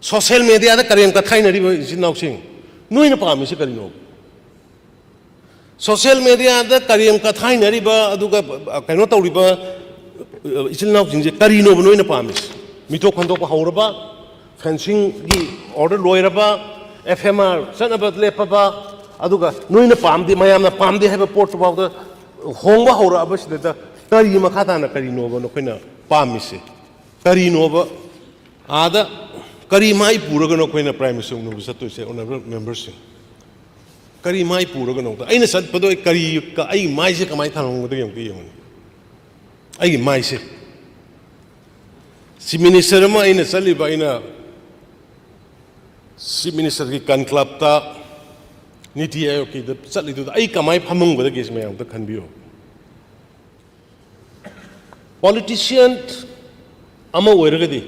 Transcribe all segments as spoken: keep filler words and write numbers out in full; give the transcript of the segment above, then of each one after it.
Social ꯃꯦꯗꯤꯌꯥꯗ ꯀꯔꯦꯝ ꯀꯊꯥꯏꯅꯔꯤꯕ ꯏꯆꯤꯟ ꯏꯅꯥꯎꯁꯤꯡ, ꯅꯣꯏꯅ ꯄꯥꯝꯃꯤꯁꯤ ꯀꯔꯤꯅꯣ? ꯁꯣꯁꯦꯜ ꯃꯦꯗꯤꯌꯥꯗ ꯀꯔꯦꯝ ꯀꯊꯥꯏꯅꯔꯤꯕ, ꯑꯗꯨꯒ, ꯑ, ꯀꯩꯅꯣ ꯇꯧꯔꯤꯕ, ꯑ, ꯏꯆꯤꯟ ꯏꯅꯥꯎꯁꯤꯡꯁꯦ ꯀꯔꯤꯅꯣꯕ ꯅꯣꯏꯅ ꯄꯥꯝꯃꯤꯁꯦ? ꯃꯤꯊꯣꯛ ꯈꯟꯗꯣꯛꯄ ꯍꯧꯔꯕ, ꯐꯦꯟꯁꯤꯡꯒꯤ ꯑꯣꯔꯗꯔ ꯂꯣꯏꯔꯕ, ꯑꯦꯐ ꯑꯦꯝ ꯑꯥꯔ ꯆꯠꯅꯕ ꯂꯦꯞꯄꯕ, ꯑꯗꯨꯒ ꯅꯣꯏꯅ ꯄꯥꯝꯗꯦ, ꯃꯌꯥꯝꯅ ꯄꯥꯝꯗꯦ ꯍꯥꯏꯕ ꯄꯣꯠꯇꯨ ꯐꯥꯎꯗ ꯍꯣꯡꯕ ꯍꯧꯔꯛꯑꯕꯁꯤꯗ ꯀꯔꯤ ꯃꯈꯥ ꯇꯥꯅ ꯀꯔꯤꯅꯣꯕ ꯅꯈꯣꯏꯅ ꯄꯥꯝꯃꯤꯁꯦ? ꯀꯔꯤꯅꯣꯕ? ꯑꯥꯗ ꯀꯔꯤ ꯃꯥꯏ ꯄꯨꯔꯒꯅꯣ ꯑꯩꯈꯣꯏꯅ ꯄ꯭ꯔꯥꯏꯝ ꯃꯤꯅꯤꯁꯇꯔ ꯎꯅꯕ ꯆꯠꯇꯣꯏꯁꯦ, ꯑꯣꯅꯔꯦꯕꯜ ꯃꯦꯝꯕꯔꯁꯤꯡ? ꯀꯔꯤ ꯃꯥꯏ ꯄꯨꯔꯒꯅꯣ ꯑꯝꯇ? ꯑꯩꯅ ꯆꯠꯄꯗꯣ ꯑꯩ ꯀꯔꯤ, ꯀ-, ꯑꯩ ꯃꯥꯏꯁꯦ ꯀꯃꯥꯏꯅ ꯊꯥꯡꯍꯧꯒꯗꯒꯦ ꯑꯝꯇ ꯌꯦꯡꯉꯨꯅꯦ꯫ ꯑꯩꯒꯤ ꯃꯥꯏꯁꯦ꯫ ꯆꯤꯐ ꯃꯤꯅꯤꯁꯇꯔ ꯑꯃ ꯑꯩꯅ ꯆꯠꯂꯤꯕ, ꯑꯩꯅ ꯆꯤꯐ ꯃꯤꯅꯤꯁꯇꯔꯒꯤ ꯀꯟꯀ꯭ꯂꯕꯇ, ꯅꯤꯇꯤ ꯑꯥꯌꯣꯒꯀꯤꯗ ꯆꯠꯂꯤꯗꯨꯗ ꯑꯩ ꯀꯃꯥꯏꯅ ꯐꯝꯃꯝꯒꯗꯒꯦ ꯁꯤ ꯃꯌꯥꯝ ꯑꯝꯇ ꯈꯟꯕꯤꯌꯨ꯫ ꯄꯣꯂꯤꯇꯤꯁꯤꯌꯟ ꯑꯃ ꯑꯣꯏꯔꯒꯗꯤ,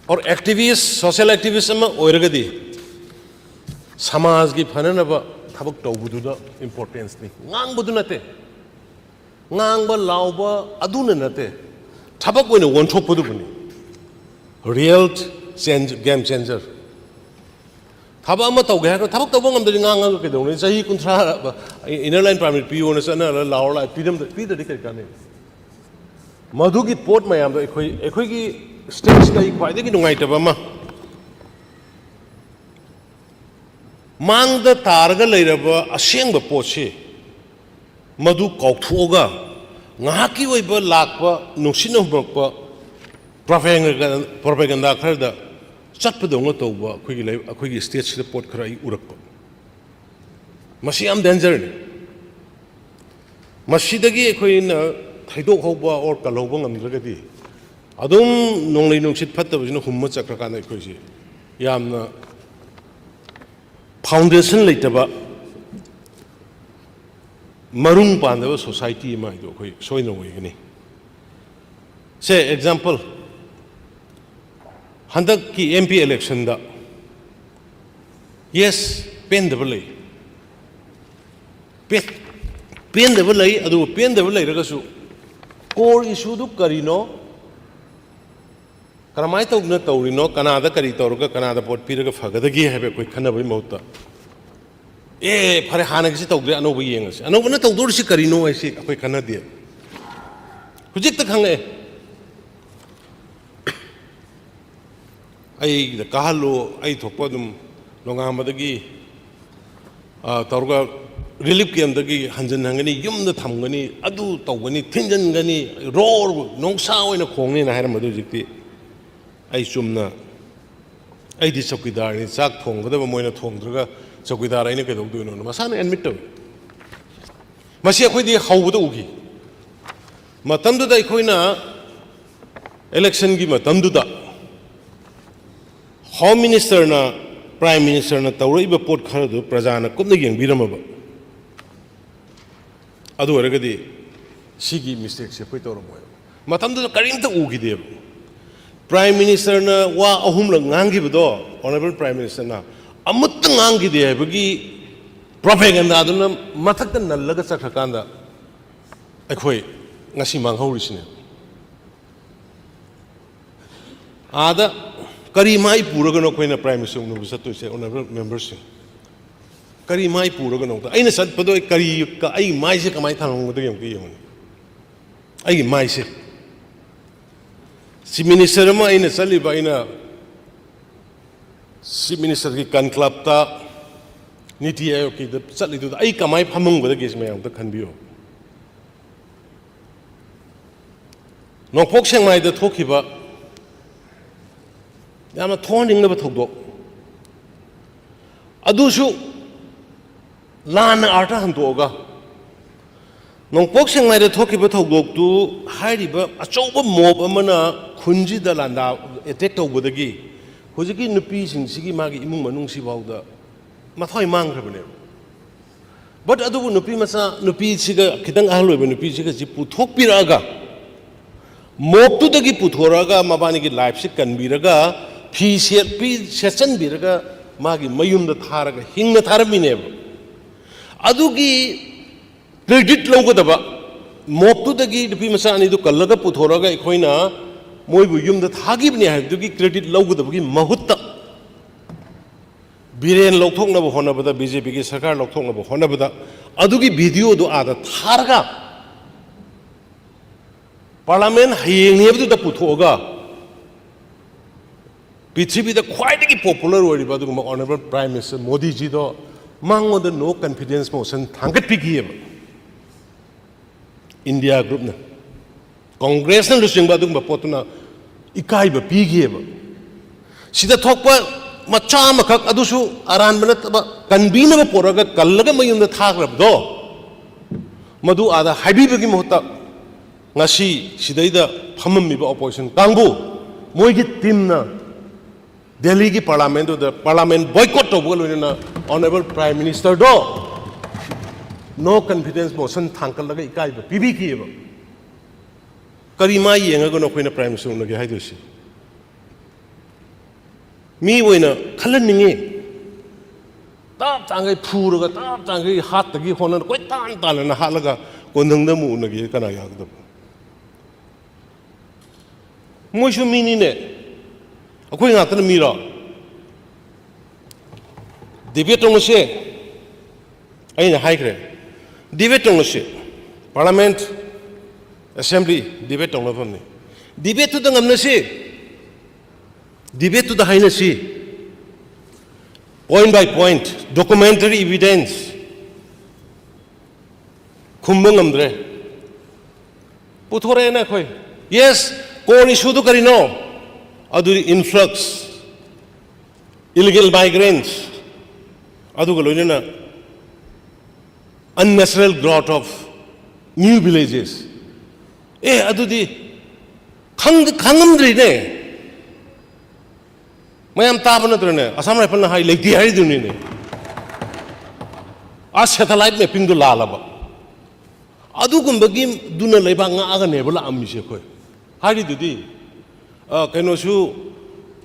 ꯑꯣꯔ ꯑꯦꯛꯇꯤꯚꯤꯁ, ꯁꯣꯁꯤꯌꯦꯜ ꯑꯦꯛꯇꯤꯚꯤꯁ ꯑꯃ ꯑꯣꯏꯔꯒꯗꯤ, ꯁꯃꯥꯖꯒꯤ ꯐꯅꯅꯕ ꯊꯕꯛ ꯇꯧꯕꯗꯨꯗ ꯏꯝꯄꯣꯔꯇꯦꯟꯁꯅꯤ, ꯉꯥꯡꯕꯗꯨ ꯅꯠꯇꯦ꯫ ꯉꯥꯡꯕ ꯂꯥꯎꯕ ꯑꯗꯨꯅ ꯅꯠꯇꯦ, ꯊꯕꯛ ꯑꯣꯏꯅ ꯑꯣꯟꯊꯣꯛꯄꯗꯨꯕꯨꯅꯤ ꯔꯤꯌꯦꯜ ꯆꯦꯟꯖ, ꯒꯦꯝ ꯆꯦꯟꯖꯔ꯫ ꯊꯕꯛ ꯑꯃ ꯇꯧꯒꯦ ꯍꯥꯏꯔꯒ ꯊꯕꯛ ꯇꯧꯕ ꯉꯝꯗ꯭ꯔꯗꯤ ꯉꯥꯡꯉꯒ ꯀꯩꯗꯧꯅꯤ? ꯆꯍꯤ ꯀꯨꯟꯊ꯭ꯔꯥ ꯏꯟꯅꯔ ꯂꯥꯏꯟ ꯄꯥꯔꯃꯤꯠ ꯄꯤꯌꯣꯅ ꯆꯠꯅꯔꯒ ꯂꯥꯎꯔ ꯂꯥꯛꯑꯦ, ꯄꯤꯔꯝꯗ-, ꯄꯤꯗ꯭ꯔꯗꯤ ꯀꯔꯤ ꯀꯥꯟꯅꯩ? ꯃꯗꯨꯒꯤ ꯄꯣꯠ ꯃꯌꯥꯝꯗꯣ ꯑꯩꯈꯣꯏ, ꯑꯩꯈꯣꯏꯒꯤ ꯁ꯭ꯇꯦꯠꯁꯤꯗ ꯑꯩ ꯈ꯭ꯋꯥꯏꯗꯒꯤ ꯅꯨꯡꯉꯥꯏꯇꯕ ꯑꯃ, ꯃꯥꯡꯗ ꯇꯥꯔꯒ ꯂꯩꯔꯕ ꯑꯁꯦꯡꯕ ꯄꯣꯠꯁꯤ ꯃꯗꯨ ꯀꯥꯎꯊꯣꯛꯑꯒ ꯉꯥꯏꯍꯥꯛꯀꯤ ꯑꯣꯏꯕ ꯂꯥꯛꯄ ꯅꯨꯡꯁꯤꯠꯅ ꯍꯨꯝꯂꯛꯄ ꯄ꯭ꯔꯣꯄꯦꯒꯟꯗꯥ, ꯄ꯭ꯔꯣꯄꯦꯒꯟꯗꯥ ꯈꯔꯗ ꯆꯠꯄꯗꯧꯅ ꯇꯧꯕ ꯑꯩꯈꯣꯏꯒꯤ ꯂꯩ-, ꯑꯩꯈꯣꯏꯒꯤ ꯁ꯭ꯇꯦꯠꯁꯤꯗ ꯄꯣꯠ ꯈꯔ ꯑꯩ ꯎꯔꯛꯄ꯫ ꯃꯁꯤ ꯌꯥꯝ ꯗꯦꯟꯖꯔꯅꯤ꯫ ꯃꯁꯤꯗꯒꯤ ꯑꯩꯈꯣꯏꯅ ꯊꯩꯗꯣꯛꯍꯧꯕ ꯑꯣꯔ ꯀꯜꯍꯧꯕ ꯉꯝꯗ꯭ꯔꯒꯗꯤ ꯑꯗꯨꯝ ꯅꯣꯡꯂꯩ ꯅꯨꯡꯁꯤꯠ ꯐꯠꯇꯕꯁꯤꯅ ꯍꯨꯝꯃ ꯆꯠꯈ꯭ꯔꯀꯥꯟꯗ ꯑꯩꯈꯣꯏꯁꯤ ꯌꯥꯝꯅ ꯐꯥꯎꯟꯗꯦꯁꯟ ꯂꯩꯇꯕ, ꯃꯔꯨꯡ ꯄꯥꯟꯗꯕ ꯁꯣꯁꯥꯏꯇꯤ ꯑꯃ ꯍꯥꯏꯗꯣ ꯑꯩꯈꯣꯏ ꯁꯣꯏꯗꯅ ꯑꯣꯏꯒꯅꯤ꯫ ꯁꯦ, ꯑꯦꯛꯖꯥꯝꯄꯜ, ꯍꯟꯗꯛꯀꯤ ꯑꯦꯝ ꯄꯤ ꯏꯂꯦꯛꯁꯟꯗ, ꯌꯦꯁ, ꯄꯦꯟꯗꯕ ꯂꯩ, ꯄꯦ-, ꯄꯦꯟꯗꯕ ꯂꯩ, ꯑꯗꯨꯕꯨ ꯄꯦꯟꯗꯕ ꯂꯩꯔꯒꯁꯨ ꯀꯣꯔ ꯏꯁꯨꯗꯨ ꯀꯔꯤꯅꯣ? ꯀꯔꯝꯍꯥꯏꯅ ꯇꯧꯗꯅ ꯇꯧꯔꯤꯅꯣ, ꯀꯅꯥꯗ ꯀꯔꯤ ꯇꯧꯔꯒ ꯀꯅꯥꯗ ꯄꯣꯠ ꯄꯤꯔꯒ ꯐꯒꯗꯒꯦ ꯍꯥꯏꯕ ꯑꯩꯈꯣꯏ ꯈꯟꯅꯕꯒꯤ ꯃꯍꯨꯠꯇ, "ꯑꯦ, ꯐꯔꯦ, ꯍꯥꯟꯅꯒꯤꯁꯤ ꯇꯧꯗ꯭ꯔꯦ, ꯑꯅꯧꯕ ꯌꯦꯡꯉꯁꯤ, ꯑꯅꯧꯕꯅ ꯇꯧꯗꯣꯔꯤꯁꯤ ꯀꯔꯤꯅꯣ?" ꯍꯥꯏꯁꯤ ꯑꯩꯈꯣꯏ ꯈꯟꯅꯗꯦ꯫ ꯍꯧꯖꯤꯛꯇ ꯈꯪꯉꯛꯑꯦ꯫ ꯑꯩꯗ ꯀꯥꯍꯜꯂꯨ, ꯑꯩ ꯊꯣꯛꯄ ꯑꯗꯨꯝ ꯅꯣꯡꯉꯥꯟꯕꯗꯒꯤ, ꯑ, ꯇꯧꯔꯒ ꯔꯤꯂꯤꯐ ꯀꯦꯝꯗꯒꯤ ꯍꯟꯖꯤꯟꯍꯟꯒꯅꯤ, ꯌꯨꯝꯗ ꯊꯝꯒꯅꯤ, ꯑꯗꯨ ꯇꯧꯒꯅꯤ, ꯊꯤꯟꯖꯤꯟꯒꯅꯤ, ꯔꯣ ꯅꯣꯡꯁꯥ ꯑꯣꯏꯅ ꯈꯣꯡꯅꯤꯅ ꯍꯥꯏꯔꯝꯕꯗꯨ ꯍꯧꯖꯤꯛꯇꯤ ꯑꯩ ꯆꯨꯝꯅ, ꯑꯩꯗꯤ ꯆꯧꯀꯤꯗꯥꯔꯅꯤ, ꯆꯥꯛ ꯊꯣꯡꯒꯗꯕ ꯃꯣꯏꯅ ꯊꯣꯡꯗ꯭ꯔꯒ ꯆꯧꯀꯤꯗꯥꯔ ꯑꯩꯅ ꯀꯩꯗꯧꯗꯣꯏꯅꯣꯅ ꯃꯁꯥꯅ ꯑꯦꯗꯃꯤꯠ ꯇꯧꯏ꯫ ꯃꯁꯤ ꯑꯩꯈꯣꯏꯗꯤ ꯍꯧꯕꯗ ꯎꯈꯤ꯫ ꯃꯇꯝꯗꯨꯗ ꯑꯩꯈꯣꯏꯅ ꯏꯂꯦꯛꯁꯟꯒꯤ ꯃꯇꯝꯗꯨꯗ ꯍꯣꯝ ꯃꯤꯅꯤꯁꯇꯔꯅ, ꯄ꯭ꯔꯥꯏꯝ ꯃꯤꯅꯤꯁꯇꯔꯅ ꯇꯧꯔꯛꯏꯕ ꯄꯣꯠ ꯈꯔꯗꯨ ꯄ꯭ꯔꯖꯥꯅ ꯀꯨꯞꯅ ꯌꯦꯡꯕꯤꯔꯝꯃꯕ, ꯑꯗꯨ ꯑꯣꯏꯔꯒꯗꯤ ꯁꯤꯒꯤ ꯃꯤꯁꯇꯦꯛꯁꯦ ꯑꯩꯈꯣꯏ ꯇꯧꯔꯝꯃꯣꯏꯕ꯫ ꯃꯇꯝꯗꯨꯗ ꯀꯔꯤꯝꯇ ꯎꯈꯤꯗꯦꯕ꯫ ꯄ꯭ꯔꯥꯏꯝ ꯃꯤꯅꯤꯁꯇꯔꯅ ꯋꯥ ꯑꯍꯨꯝꯂꯛ ꯉꯥꯡꯈꯤꯕꯗꯣ, ꯑꯣꯅꯔꯦꯕꯜ ꯄ꯭ꯔꯥꯏꯝ ꯃꯤꯅꯤꯁꯇꯔꯅ ꯑꯃꯠꯇ ꯉꯥꯡꯈꯤꯗꯦ ꯍꯥꯏꯕꯒꯤ ꯄ꯭ꯔꯣꯄꯦꯒꯟꯗꯥꯗꯨꯅ ꯃꯊꯛꯇ ꯅꯜꯂꯒ ꯆꯠꯈ꯭ꯔꯀꯥꯟꯗ ꯑꯩꯈꯣꯏ ꯉꯁꯤ ꯃꯥꯡꯍꯧꯔꯤꯁꯤꯅꯦ꯫ ꯑꯥꯗ ꯀꯔꯤ ꯃꯥꯏ ꯄꯨꯔꯒꯅꯣ ꯑꯩꯈꯣꯏꯅ ꯄ꯭ꯔꯥꯏꯝ ꯃꯤꯅꯤꯁꯇꯔ ꯎꯅꯕ ꯆꯠꯇꯣꯏꯁꯦ, ꯑꯣꯅꯔꯦꯕꯜ ꯃꯦꯝꯕꯔꯁꯤꯡ? ꯀꯔꯤ ꯃꯥꯏ ꯄꯨꯔꯒꯅꯣ? ꯑꯩꯅ ꯆꯠꯄꯗꯣ ꯑꯩ ꯀꯔꯤ, ꯑꯩ ꯃꯥꯏꯁꯦ ꯀꯃꯥꯏꯅ ꯊꯥꯡꯍꯧꯒꯗꯒꯦ ꯑꯝꯇ ꯌꯦꯡꯉꯨꯅꯦ꯫ ꯑꯩꯒꯤ ꯃꯥꯏꯁꯦ, ꯆꯤꯐ ꯃꯤꯅꯤꯁꯇꯔ ꯑꯃ ꯑꯩꯅ ꯆꯠꯂꯤꯕ, ꯑꯩꯅ ꯆꯤꯐ ꯃꯤꯅꯤꯁꯇꯔꯒꯤ ꯀꯟꯀ꯭ꯂꯕꯇ, ꯅꯤꯇꯤ ꯑꯥꯌꯣꯒꯀꯤꯗ ꯆꯠꯂꯤꯗꯨꯗ ꯑꯩ ꯀꯃꯥꯏꯅ ꯐꯝꯃꯝꯒꯗꯒꯦ ꯁꯤ ꯃꯌꯥꯝ ꯑꯝꯇ ꯈꯟꯕꯤꯌꯨ꯫ ꯅꯣꯡꯄꯣꯛ ꯁꯦꯛꯃꯥꯏꯗ ꯊꯣꯛꯈꯤꯕ ꯌꯥꯝꯅ ꯊꯣꯛꯍꯟꯅꯤꯡꯗꯕ ꯊꯧꯗꯣꯛ ꯑꯗꯨꯁꯨ ꯂꯥꯟꯅ ꯑꯥꯔꯊ ꯍꯟꯗꯣꯛꯑꯒ, ꯅꯣꯡꯄꯣꯛ ꯁꯦꯛꯃꯥꯏꯗ ꯊꯣꯛꯈꯤꯕ ꯊꯧꯗꯣꯛꯇꯨ ꯍꯥꯏꯔꯤꯕ ꯑꯆꯧꯕ ꯃꯣꯕ ꯑꯃꯅ ꯈꯨꯟꯁꯤꯗ ꯂꯥꯟꯗꯥ, ꯑꯦꯇꯦꯛ ꯇꯧꯕꯗꯒꯤ ꯍꯧꯖꯤꯛꯀꯤ ꯅꯨꯄꯤꯁꯤꯡꯁꯤꯒꯤ, ꯃꯥꯒꯤ ꯏꯃꯨꯡ ꯃꯅꯨꯡꯁꯤꯐꯥꯎꯗ ꯃꯊ꯭ꯋꯥꯏ ꯃꯥꯡꯈ꯭ꯔꯕꯅꯦꯕ꯫ ꯕꯠ ꯑꯗꯨꯕꯨ ꯅꯨꯄꯤ ꯃꯆꯥ, ꯅꯨꯄꯤꯁꯤꯒ ꯈꯤꯇꯪ ꯑꯍꯜ ꯑꯣꯏꯕ ꯅꯨꯄꯤꯁꯤꯒꯁꯤ ꯄꯨꯊꯣꯛꯄꯤꯔꯛꯑꯒ, ꯃꯣꯕꯇꯨꯗꯒꯤ ꯄꯨꯊꯣꯔꯛꯑꯒ ꯃꯕꯥꯅꯤꯒꯤ ꯂꯥꯏꯐꯁꯤ ꯀꯟꯕꯤꯔꯒ, ꯐꯤ ꯁꯦꯠꯄꯤ-, ꯁꯦꯠꯆꯟꯕꯤꯔꯒ ꯃꯥꯒꯤ ꯃꯌꯨꯝꯗ ꯊꯥꯔꯒ ꯍꯤꯡꯅ ꯊꯥꯔꯝꯃꯤꯅꯦꯕ꯫ ꯑꯗꯨꯒꯤ ꯀ꯭ꯔꯦꯗꯤꯠ ꯂꯧꯒꯗꯕ, ꯃꯣꯕꯇꯨꯗꯒꯤ ꯅꯨꯄꯤ ꯃꯆꯥ ꯑꯅꯤꯗꯨ ꯀꯜꯂꯒ ꯄꯨꯊꯣꯔꯛꯑꯒ ꯑꯩꯈꯣꯏꯅ ꯃꯣꯏꯕꯨ ꯌꯨꯝꯗ ꯊꯥꯈꯤꯕꯅꯤ ꯍꯥꯏꯕꯗꯨꯒꯤ credit ꯂꯧꯒꯗꯕꯒꯤ ꯃꯍꯨꯠꯇ, ꯕꯤꯔꯦꯟ ꯂꯧꯊꯣꯛꯅꯕ ꯍꯣꯠꯅꯕꯗ, ꯕꯤ ꯖꯦ ꯄꯤꯒꯤ ꯁꯔꯀꯥꯔ ꯂꯧꯊꯣꯛꯅꯕ ꯍꯣꯠꯅꯕꯗ, ꯑꯗꯨꯒꯤ videoꯗꯨ ꯑꯥꯗ ꯊꯥꯔꯒ, ꯄꯥꯔꯂꯥꯃꯦꯟ ꯍꯌꯦꯡꯅꯤ ꯍꯥꯏꯕꯗꯨꯗ ꯄꯨꯊꯣꯛꯑꯒ, ꯄ꯭ꯔꯤꯊꯤꯕꯤꯗ ꯈ꯭ꯋꯥꯏꯗꯒꯤ popular ꯑꯣꯏꯔꯤꯕ ꯑꯗꯨꯒꯨꯝꯕ Honourable Prime Minister ꯃꯣꯗꯤꯖꯤꯗꯣ ꯃꯉꯣꯟꯗ no confidence motion ꯊꯥꯡꯒꯠꯄꯤꯈꯤꯑꯕ ꯏꯟꯗꯤꯌꯥ ꯒ꯭ꯔꯨꯞꯅ꯫ ꯀꯣꯡꯒ꯭ꯔꯦꯁꯅ ꯂꯨꯆꯤꯡꯕ ꯑꯗꯨꯒꯨꯝꯕ ꯄꯣꯠꯇꯨꯅ ꯏꯀꯥꯏꯕ ꯄꯤꯈꯤꯑꯕ꯫ ꯁꯤꯗ ꯊꯣꯛꯄ ꯃꯆꯥ ꯑꯃꯈꯛ, ꯑꯗꯨꯁꯨ ꯑꯔꯥꯟꯕ ꯅꯠꯇꯕ, ꯀꯟꯕꯤꯅꯕ ꯄꯣꯔꯛꯑꯒ ꯀꯜꯂꯒ ꯃꯌꯨꯝꯗ ꯊꯥꯈ꯭ꯔꯕꯗꯣ, ꯃꯗꯨ ꯑꯥꯗ ꯍꯥꯏꯕꯤꯕꯒꯤ ꯃꯍꯨꯠꯇ, ꯉꯁꯤ ꯁꯤꯗꯩꯗ ꯐꯝꯃꯝꯃꯤꯕ opposition ꯀꯥꯡꯕꯨ, ꯃꯣꯏꯒꯤ ꯇꯤꯝꯅ ꯗꯦꯜꯂꯤꯒꯤ ꯄꯥꯔꯂꯥꯃꯦꯟꯗꯨꯗ ꯄꯥꯔꯂꯥꯃꯦꯟ boycott ꯇꯧꯕꯒ ꯂꯣꯏꯅꯅ Honourable Prime Ministerꯗꯣ no confidence motion ꯊꯥꯡꯒꯠꯂꯒ ꯏꯀꯥꯏꯕ ꯄꯤꯕꯤꯈꯤꯑꯕ꯫ ꯀꯔꯤ ꯃꯥꯏ ꯌꯦꯡꯉꯒꯅꯣ ꯑꯩꯈꯣꯏꯅ Prime Minister ꯎꯅꯒꯦ ꯍꯥꯏꯗꯣꯏꯁꯦ? ꯃꯤ ꯑꯣꯏꯅ ꯈꯜꯍꯟꯅꯤꯡꯉꯤ꯫ ꯇꯞ ꯇꯥꯡꯈꯩ ꯐꯨꯔꯒ, ꯇꯞ ꯇꯥꯡꯈꯩ ꯍꯥꯠꯇꯒꯤ ꯍꯣꯠꯅ, ꯀꯣꯏ ꯇꯥꯟ ꯇꯥꯟꯅꯅ ꯍꯥꯠꯂꯒ ꯀꯣꯟꯊꯪꯗ ꯑꯃꯨꯛ ꯎꯅꯒꯦ ꯀꯅꯥ ꯌꯥꯒꯗꯕ? ꯃꯣꯏꯁꯨ ꯃꯤꯅꯤꯅꯦ, ꯑꯩꯈꯣꯏ ꯉꯥꯛꯇꯅ ꯃꯤꯔꯣ? Debate ꯇꯧꯅꯁꯦ꯫ ꯑꯩꯅ ꯍꯥꯏꯈ꯭ꯔꯦ, debate ꯇꯧꯅꯁꯦ꯫ Parliament, Assembly, debate ꯇꯧꯅꯐꯝꯅꯤ꯫ Debateꯇꯨꯗ ꯉꯝꯅꯁꯤ, debateꯇꯨꯗ ꯍꯥꯏꯅꯁꯤ꯫ Point by point, documentary evidence꯫ ꯈꯨꯝꯕ ꯉꯝꯗ꯭ꯔꯦ꯫ ꯄꯨꯊꯣꯔꯛꯑꯦꯅ ꯑꯩꯈꯣꯏ꯫ Yes, core issueꯗꯨ ꯀꯔꯤꯅꯣ? ꯑꯗꯨꯗꯤ influx, illegal migrants, ꯑꯗꯨꯒ ꯂꯣꯏꯅꯅ unnatural growth of new villages꯫ ꯑꯦ, ꯑꯗꯨꯗꯤ ꯈꯪ-, ꯈꯪꯉꯝꯗ꯭ꯔꯤꯅꯦ꯫ ꯃꯌꯥꯝ ꯇꯥꯕ ꯅꯠꯇ꯭ꯔꯅꯦ? ꯑꯁꯥꯝ ꯔꯥꯏꯐꯜꯅ ꯍꯥꯏ ꯂꯩꯇꯦ ꯍꯥꯏꯔꯤꯗꯨꯅꯤꯅꯦ꯫ ꯑꯥ, satellite mappingꯗꯨ ꯂꯥꯜꯂꯕ꯫ ꯑꯗꯨꯒꯨꯝꯕꯒꯤꯗꯨꯅ ꯂꯩꯕꯥꯛ ꯉꯥꯛꯑꯒꯅꯦꯕ ꯂꯥꯛꯑꯝꯃꯤꯁꯦ ꯑꯩꯈꯣꯏ꯫ ꯍꯥꯏꯔꯤꯗꯨꯗꯤ, ꯑ, ꯀꯩꯅꯣꯁꯨ,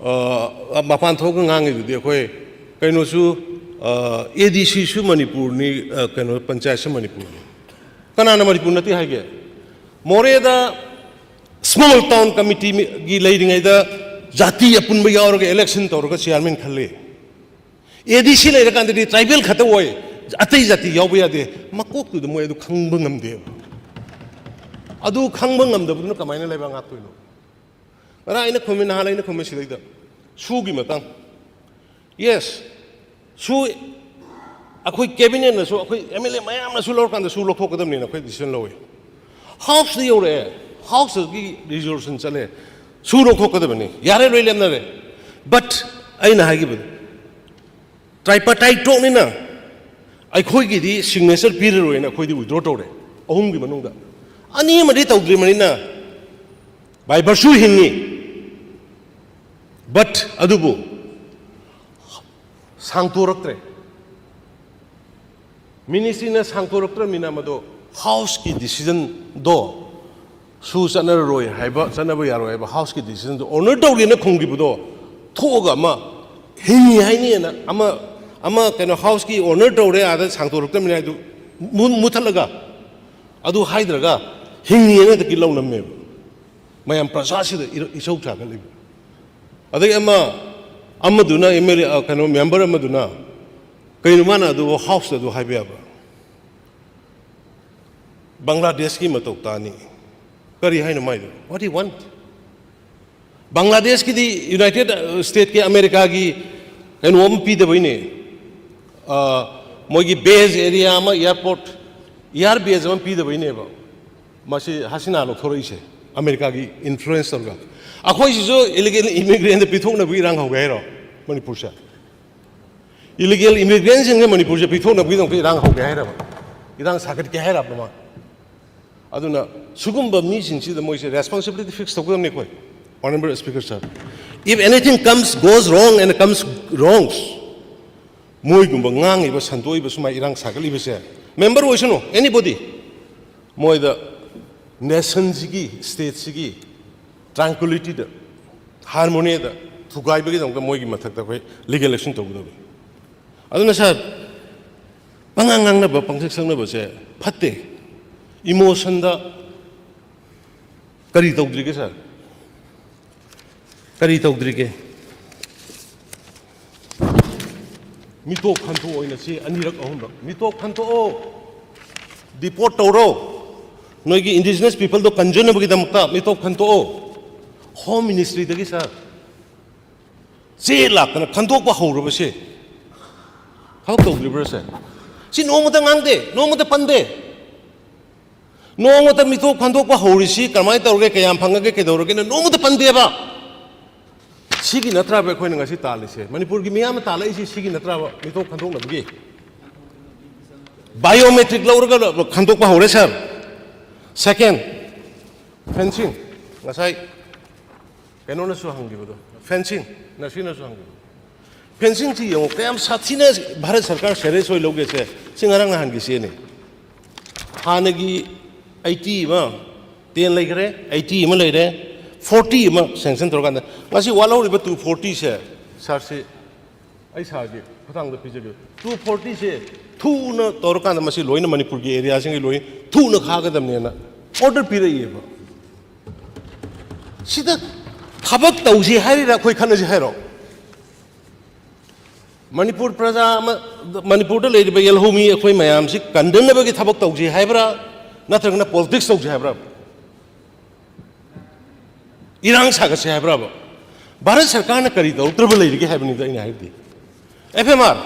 ꯑ, ꯃꯄꯥꯟ ꯊꯣꯛꯑꯒ ꯉꯥꯡꯉꯤꯗꯨꯗꯤ ꯑꯩꯈꯣꯏ, ꯀꯩꯅꯣꯁꯨ, ꯑ, ADCꯁꯨ ꯃꯅꯤꯄꯨꯔꯅꯤ, ꯑ, ꯀꯩꯅꯣ, ꯄꯟꯆꯥꯌꯠꯁꯨ ꯃꯅꯤꯄꯨꯔꯅꯤ꯫ ꯀꯅꯥꯅ ꯃꯅꯤꯄꯨꯔ ꯅꯠꯇꯦ ꯍꯥꯏꯒꯦ? ꯃꯣꯔꯦꯗ Small town committee ꯒꯤ ꯂꯩꯔꯤꯉꯩꯗ ꯖꯥꯇꯤ ꯑꯄꯨꯟꯕ ꯌꯥꯎꯔꯒ election ꯇꯧꯔꯒ chairman ꯈꯜꯂꯤ꯫ ADC ꯂꯩꯔꯀꯥꯟꯗꯗꯤ tribal ꯈꯛꯇ ꯑꯣꯏ, ꯑꯇꯩ ꯖꯥꯇꯤ ꯌꯥꯎꯕ ꯌꯥꯗꯦ꯫ ꯃꯀꯣꯛꯇꯨꯗ ꯃꯣꯏ ꯑꯗꯨ ꯈꯪꯕ ꯉꯝꯗꯦꯕ꯫ ꯑꯗꯨ ꯈꯪꯕ ꯉꯝꯗꯕꯗꯨꯅ ꯀꯃꯥꯏꯅ ꯂꯩꯕꯥꯛ ꯉꯥꯛꯇꯣꯏꯅꯣ? ꯉꯔꯥꯡ ꯑꯩꯅ ꯈꯨꯝꯃꯤ, ꯅꯍꯥꯟ ꯑꯩꯅ ꯈꯨꯝꯃꯤ ꯁꯤꯗꯩꯗ, ꯁꯨꯒꯤ ꯃꯇꯥꯡ꯫ Yes, ꯁꯨ ꯑꯩꯈꯣꯏ cabinetꯅꯁꯨ, ꯑꯩꯈꯣꯏ MLA ꯃꯌꯥꯝꯅꯁꯨ ꯂꯧꯔꯀꯥꯟꯗ ꯁꯨ ꯂꯧꯊꯣꯛꯀꯗꯕꯅꯤꯅ ꯑꯩꯈꯣꯏ decision ꯂꯧꯋꯤ꯫ Houseꯇ ꯌꯧꯔꯛꯑꯦ, Houseꯇꯒꯤ resolution ꯆꯠꯂꯦ, ꯁꯨ ꯂꯧꯊꯣꯛꯀꯗꯕꯅꯤ, ꯌꯥꯔꯦ, ꯂꯣꯏ ꯂꯦꯞꯅꯔꯦ꯫ But ꯑꯩꯅ ꯍꯥꯏꯈꯤꯕꯗꯣ, tripartite talkꯅꯤꯅ ꯑꯩꯈꯣꯏꯒꯤꯗꯤ signature ꯄꯤꯔꯔꯣꯏꯅ ꯑꯩꯈꯣꯏꯗꯤ withdraw ꯇꯧꯔꯦ ꯑꯍꯨꯝꯒꯤ ꯃꯅꯨꯡꯗ꯫ ꯑꯅꯤ ꯑꯃꯗꯤ ꯇꯧꯗ꯭ꯔꯤꯕꯅꯤꯅ by virtue ꯍꯤꯡꯉꯤ꯫ But ꯑꯗꯨꯕꯨ ꯁꯥꯡꯇꯣꯔꯛꯇ꯭ꯔꯦ꯫ Ministryꯅ ꯁꯥꯡꯇꯣꯔꯛꯇ꯭ꯔꯕꯅꯤꯅ ꯃꯗꯣ Houseꯀꯤ decisionꯗꯣ, ꯁꯨ ꯆꯠꯅꯔꯔꯣꯏ ꯍꯥꯏꯕ, ꯆꯠꯅꯕ ꯌꯥꯔꯣꯏ ꯍꯥꯏꯕ Houseꯀꯤ decisionꯗꯣ honour ꯇꯧꯒꯦꯅ ꯈꯨꯝꯈꯤꯕꯗꯣ ꯊꯣꯛꯑꯒ ꯑꯃ ꯍꯤꯡꯉꯤ ꯍꯥꯏꯅꯤꯅ ꯑꯃ, ꯑꯃ ꯀꯩꯅꯣ Houseꯀꯤ honour ꯇꯧꯔꯦ, ꯑꯥꯗ ꯁꯥꯡꯇꯣꯔꯛꯇꯕꯅꯤ ꯍꯥꯏꯗꯨ ꯃꯨ-, ꯃꯨꯊꯠꯂꯒ, ꯑꯗꯨ ꯍꯥꯏꯗ꯭ꯔꯒ ꯍꯤꯡꯉꯤꯅ ꯍꯦꯛꯇ ꯀꯤꯠ ꯂꯧꯅꯝꯃꯦꯕ꯫ ꯃꯌꯥꯝ ꯄ꯭ꯔꯖꯥꯁꯤꯗ ꯏꯔ-, ꯏꯁꯧ ꯁꯥꯒꯠꯂꯤꯕ꯫ ꯑꯗꯒꯤ ꯑꯃ, ꯑꯃꯗꯨꯅ MLA, ꯑ, ꯀꯩꯅꯣ, member ꯑꯃꯗꯨꯅ ꯀꯩꯅꯣ ꯃꯥꯅ ꯑꯗꯨ Houseꯇ ꯑꯗꯨ ꯍꯥꯏꯕ ꯌꯥꯕ? ꯕꯪꯒ꯭ꯂꯥꯗꯦꯁꯀꯤ ꯃꯇꯧ ꯇꯥꯅꯤ꯫ ꯀꯔꯤ ꯍꯥꯏꯅꯣ ꯃꯥꯏꯗꯨ? What he want? ꯕꯪꯒ꯭ꯂꯥꯗꯦꯁꯀꯤꯗꯤ United States-ꯀꯤ, ꯑꯃꯦꯔꯤꯀꯥꯒꯤ ꯀꯩꯅꯣ ꯑꯃ ꯄꯤꯗꯕꯩꯅꯦ꯫ ꯑ, ꯃꯣꯏꯒꯤ base area ꯑꯃ, airport, air base ꯑꯃ ꯄꯤꯗꯕꯩꯅꯦꯕ꯫ ꯃꯁꯤ ꯍꯁꯤꯅꯥ ꯂꯧꯊꯣꯔꯛꯏꯁꯦ, ꯑꯃꯦꯔꯤꯀꯥꯒꯤ influence ꯇꯧꯔꯒ꯫ ꯑꯩꯈꯣꯏꯁꯤꯁꯨ illegal immigrant ꯄꯤꯊꯣꯛꯅꯕꯒꯤ ꯏꯔꯥꯡ ꯍꯧꯒꯦ ꯍꯥꯏꯔꯣ ꯃꯅꯤꯄꯨꯔꯁꯦ? Illegal immigrantꯁꯤꯡꯁꯦ ꯃꯅꯤꯄꯨꯔꯁꯦ ꯄꯤꯊꯣꯛꯅꯕꯒꯤꯗꯃꯛꯇ ꯏꯔꯥꯡ ꯍꯧꯒꯦ ꯍꯥꯏꯔꯕ? ꯏꯔꯥꯡ ꯁꯥꯒꯠꯀꯦ ꯍꯥꯏꯔꯕ ꯃꯥ? ꯑꯗꯨꯅ ꯁꯤꯒꯨꯝꯕ ꯃꯤꯁꯤꯡꯁꯤꯗ ꯃꯣꯏꯁꯦ responsibility fix ꯇꯧꯒꯗꯕꯅꯤ ꯑꯩꯈꯣꯏ꯫ Honourable Speaker sir, if anything comes, goes wrong and comes wrongs, ꯃꯣꯏꯒꯨꯝꯕ ꯉꯥꯡꯉꯤꯕ, ꯁꯟꯗꯣꯛꯏꯕ, ꯁꯨꯃꯥꯏꯅ ꯏꯔꯥꯡ ꯁꯥꯒꯠꯂꯤꯕꯁꯦ, member ꯑꯣꯏꯁꯅꯨ, anybody, ꯃꯣꯏꯗ nationꯁꯤꯒꯤ, stateꯁꯤꯒꯤ tranquilityꯗ, harmonyꯗ ꯊꯨꯒꯥꯏꯕꯒꯤꯗꯃꯛꯇ ꯃꯣꯏꯒꯤ ꯃꯊꯛꯇ ꯑꯩꯈꯣꯏ legal action ꯇꯧꯒꯗꯕꯅꯤ꯫ ꯑꯗꯨꯅ sir, ꯄꯉꯥꯡ ꯉꯥꯡꯅꯕ, ꯄꯪꯁꯛ ꯁꯛꯅꯕꯁꯦ ꯐꯠꯇꯦ꯫ Emotionꯗ ꯀꯔꯤ ꯇꯧꯗ꯭ꯔꯤꯒꯦ, ꯁꯥꯔ? ꯀꯔꯤ ꯇꯧꯗ꯭ꯔꯤꯒꯦ? ꯃꯤꯇꯣꯞ ꯈꯟꯊꯣꯛꯑꯣ꯫ ꯑꯩꯅ ꯁꯤ ꯑꯅꯤꯔꯛ, ꯑꯍꯨꯝꯔꯛ, "ꯃꯤꯇꯣꯞ ꯈꯟꯊꯣꯛꯑꯣ, deport ꯇꯧꯔꯣ, ꯅꯣꯏꯒꯤ indigenous peopleꯗꯣ ꯀꯟꯖꯅꯕꯒꯤꯗꯃꯛꯇ ꯃꯤꯇꯣꯞ ꯈꯟꯊꯣꯛꯑꯣ"꯫ ꯍꯣꯝ ꯃꯤꯅꯤꯁꯇ꯭ꯔꯤꯗꯒꯤ, ꯁꯥꯔ, ꯆꯦ ꯂꯥꯛꯇꯅ ꯈꯟꯗꯣꯛꯄ ꯍꯧꯔꯕꯁꯦ ꯊꯕꯛ ꯇꯧꯗ꯭ꯔꯤꯕ꯭ꯔꯥ, ꯁꯥꯔ? ꯁꯤ ꯅꯣꯡꯃꯇ ꯉꯥꯡꯗꯦ, ꯅꯣꯡꯃꯇ ꯄꯟꯗꯦ꯫ ꯅꯣꯡꯃꯇ ꯃꯤꯇꯣꯞ ꯈꯟꯗꯣꯛꯄ ꯍꯧꯔꯤꯁꯤ ꯀꯃꯥꯏꯅ ꯇꯧꯔꯒꯦ, ꯀꯌꯥꯝ ꯐꯪꯉꯒꯦ, ꯀꯩꯗꯧꯔꯒꯦꯅ ꯅꯣꯡꯃꯇ ꯄꯟꯗꯦꯕ꯫ ꯁꯤꯒꯤ ꯅꯠꯇ꯭ꯔꯕ ꯑꯩꯈꯣꯏꯅ ꯉꯁꯤ ꯇꯥꯜꯂꯤꯁꯦ? ꯃꯅꯤꯄꯨꯔꯒꯤ ꯃꯤꯌꯥꯝꯅ ꯇꯥꯜꯂꯛꯏꯁꯤ ꯁꯤꯒꯤ ꯅꯠꯇ꯭ꯔꯕ? ꯃꯤꯇꯣꯞ ꯈꯟꯗꯣꯛꯅꯕꯒꯤ biometric ꯂꯧꯔꯒ ꯈꯟꯗꯣꯛꯄ ꯍꯧꯔꯦ, ꯁꯥꯔ꯫ Second, fencing, ꯉꯁꯥꯏ ꯀꯩꯅꯣꯅꯁꯨ ꯍꯪꯈꯤꯕꯗꯣ, fencing, ꯅꯁꯤꯅꯁꯨ ꯍꯪꯈꯤꯕꯗꯣ, fencingꯁꯤ ꯌꯦꯡꯉꯣ, ꯀꯌꯥꯝ ꯁꯥꯊꯤꯅ ꯚꯥꯔꯠ ꯁꯔꯀꯥꯔ serious ꯑꯣꯏ ꯂꯧꯒꯦꯁꯦ꯫ ꯁꯤ ꯉꯔꯥꯡ ꯅꯍꯥꯟꯒꯤ ꯆꯦꯅꯤ꯫ ꯍꯥꯟꯅꯒꯤ eighty ꯑꯃ, ten ꯂꯩꯈ꯭ꯔꯦ, eighty ꯑꯃ ꯂꯩꯔꯦ, forty ꯑꯃ sanction ꯇꯧꯔꯀꯥꯟꯗ ꯉꯁꯤ ꯋꯥꯠꯍꯧꯔꯤꯕ two fortyꯁꯦ, ꯁꯥꯔꯁꯤ, ꯑꯩ ꯁꯥꯔꯒꯤ ꯈꯨꯊꯥꯡꯗ ꯄꯤꯖꯒꯦ꯫ Two fortyꯁꯦ ꯊꯨꯅ ꯇꯧꯔꯀꯥꯟꯗ ꯃꯁꯤ ꯂꯣꯏꯅ ꯃꯅꯤꯄꯨꯔꯒꯤ areaꯁꯤꯡꯒꯤ ꯂꯣꯏ ꯊꯨꯅ ꯈꯥꯒꯗꯕꯅꯦꯅ order ꯄꯤꯔꯛꯏꯑꯕ꯫ ꯁꯤꯗ ꯊꯕꯛ ꯇꯧꯁꯤ ꯍꯥꯏꯔꯤꯔꯥ, ꯑꯩꯈꯣꯏ ꯈꯠꯅꯁꯤ ꯍꯥꯏꯔꯣ? ꯃꯅꯤꯄꯨꯔ ꯄ꯭ꯔꯖꯥ ꯑꯃ, ꯃꯅꯤꯄꯨꯔꯗ ꯂꯩꯔꯤꯕ ꯌꯦꯜꯍꯧꯃꯤ ꯑꯩꯈꯣꯏ ꯃꯌꯥꯝꯁꯤ ꯀꯟꯗꯅꯕꯒꯤ ꯊꯕꯛ ꯇꯧꯁꯤ ꯍꯥꯏꯕ꯭ꯔꯥ, ꯅꯠꯇ꯭ꯔꯒꯅ politics ꯇꯧꯁꯤ ꯍꯥꯏꯕ꯭ꯔꯥ? ꯏꯔꯥꯡ ꯁꯥꯒꯠꯁꯤ ꯍꯥꯏꯕ꯭ꯔꯕ? ꯚꯥꯔꯠ ꯁꯔꯀꯥꯔꯅ ꯀꯔꯤ ꯇꯧꯔꯛꯇ꯭ꯔꯕ ꯂꯩꯔꯤꯒꯦ ꯍꯥꯏꯕꯅꯤꯗ ꯑꯩꯅ ꯍꯥꯏꯕꯗꯤ꯫ F M R,